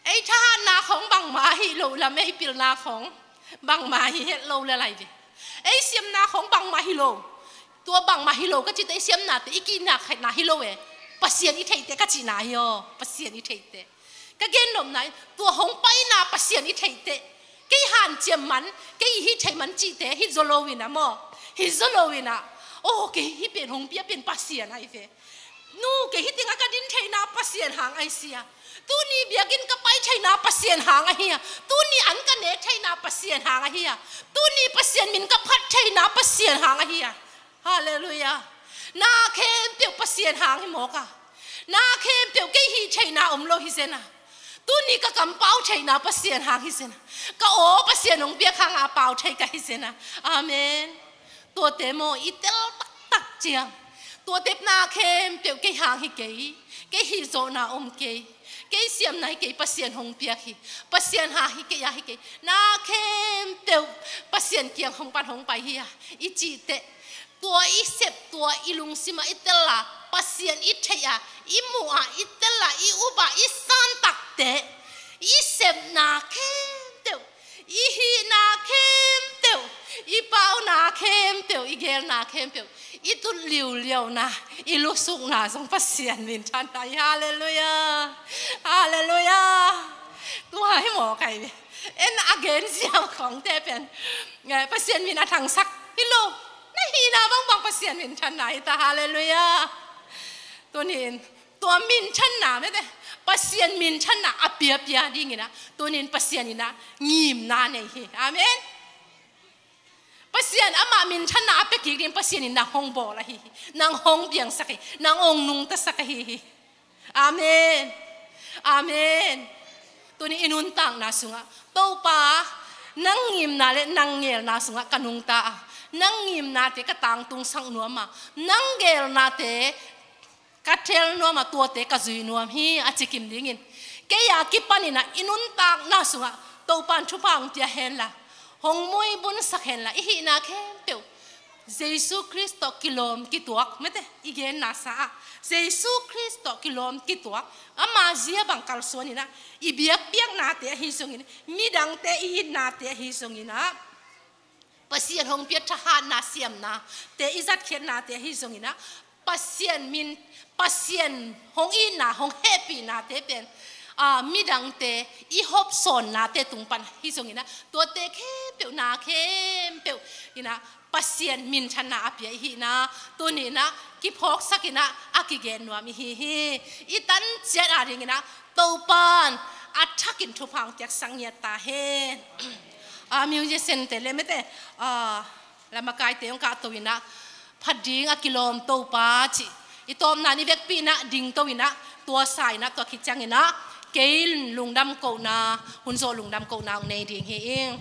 ei thahatna khawng bangmah a hih loh lam, ei pilna khawng bangmah hi het lo le lai ve. Ei siamna khawng bangmah hi lo. Tua bangmah hi lo ka cihte, ei siamnate i kihnak khaihna hi lo e. Pasian i theihte ka cihna hi aw. Pasian i theihte. Ka gennopna in tua hong paina Pasian i theihte, kei hanciam man, kei i hih theih man cihte hi zaw lo in ah maw, hi zaw lo in ah, aw, kei hih pen hong pia pen Pasian ahi ve. Nu, kei hih tengah ka din theihna Pasian hang ahi sia. Tuni biakinn ka pai theihna Pasian hang ahi a. Tuni an ka nek theihna Pasian hang ahi a. Tuni Pasian min ka phat theihna Pasian hang ahi a. Halleluiah. Na khempeuh Pasian hang hi mawk a. Na khempeuh kei hih theihna om lo hi zen a. Tuni ka kam pau theihna Pasian hang hi zen a. Ka aw Pasian hong piak hang a pau thei ka hi zen a. Amen. Tuate maw i tel taktak ciang, tuate na khempeuh kei hang hi kei. Kei hih zawhna om kei. Kei siamna hi kei, Pasian hong piak hi. Pasian hang hi kei a hi kei. Na khempeuh Pasian kiang hong pan hong pai hi a, i cih teh, tua i sep, tua i lungsim ah i tel a, Pasian i theih a, i muh a, i tel a, i up a, i san tak teh, i sepna khempeuh, i hihna khempeuh, i pauna khempeuh, i gelna khempeuh, i tut liuliauna, i lusukna zong Pasian minthanna hi. Halleluiah. Halleluiah. Tua hi mawk ahi ve. En a gen ziau khawngte pen Pasian min a thangsak hi lo. Na hihna bangbang Pasian minthanna hi ta, halleluiah. Tunin tua minthanna mete, Pasian minthanna a piapia dinginah tunin Pasian inah ngimna nei hi. Amen. Pasian amah minthanna a pia kik ding Pasian in nang hong bawl ahi hi. Nang hong piangsak hi. Nang hong nungtasak ahi hi. Amen. Amen. Tuni i nuntakna sungah Topa, nang ngimna le nang ngelna sungah ka nungta a, nang ngimnate ka tangtungsak nuam a, nang ngelnate ka tel nuam a, tuate ka zui nuam hi a ci kim dingin, kei a kipaninah i nuntakna sungah Topa in thupha hong pia henla, hong muibunsak henla, i hihna khempeuh Jesu Khrist tawh kilawm kituak, mete, i genna sa ah Jesu Khrist tawh kilawm kituak, ama zia bang kalsuaninah, i biakpiaknate ahi zongin, midangte i itnate ahi zonginah, Pasian hong piak thahatna siamnate i zatkhiatnate ahi zonginah, Pasian min, Pasian hong itna, hong hehpihnate pen a, midangte i hopsawnnate tung pan hi zonginah, tuate khempeuh, na khempeuh inah Pasian minthanna a pia i hihna, tuninah kiphawksakinah a kigen nuam i hi hi. I tanciat a dinginah Topan a thakin thupha hong piaksak ngiat ta hen. A, musiciante le mete, a, lamakaite hong kahto inah, phat ding a kilawm Topa cih i tawpna in i vekpi inah dingto inah, tua sa inah, tua khit cianginah kei lungdam kohna, hun zawh lungdam kohna hong nei ding hi ing.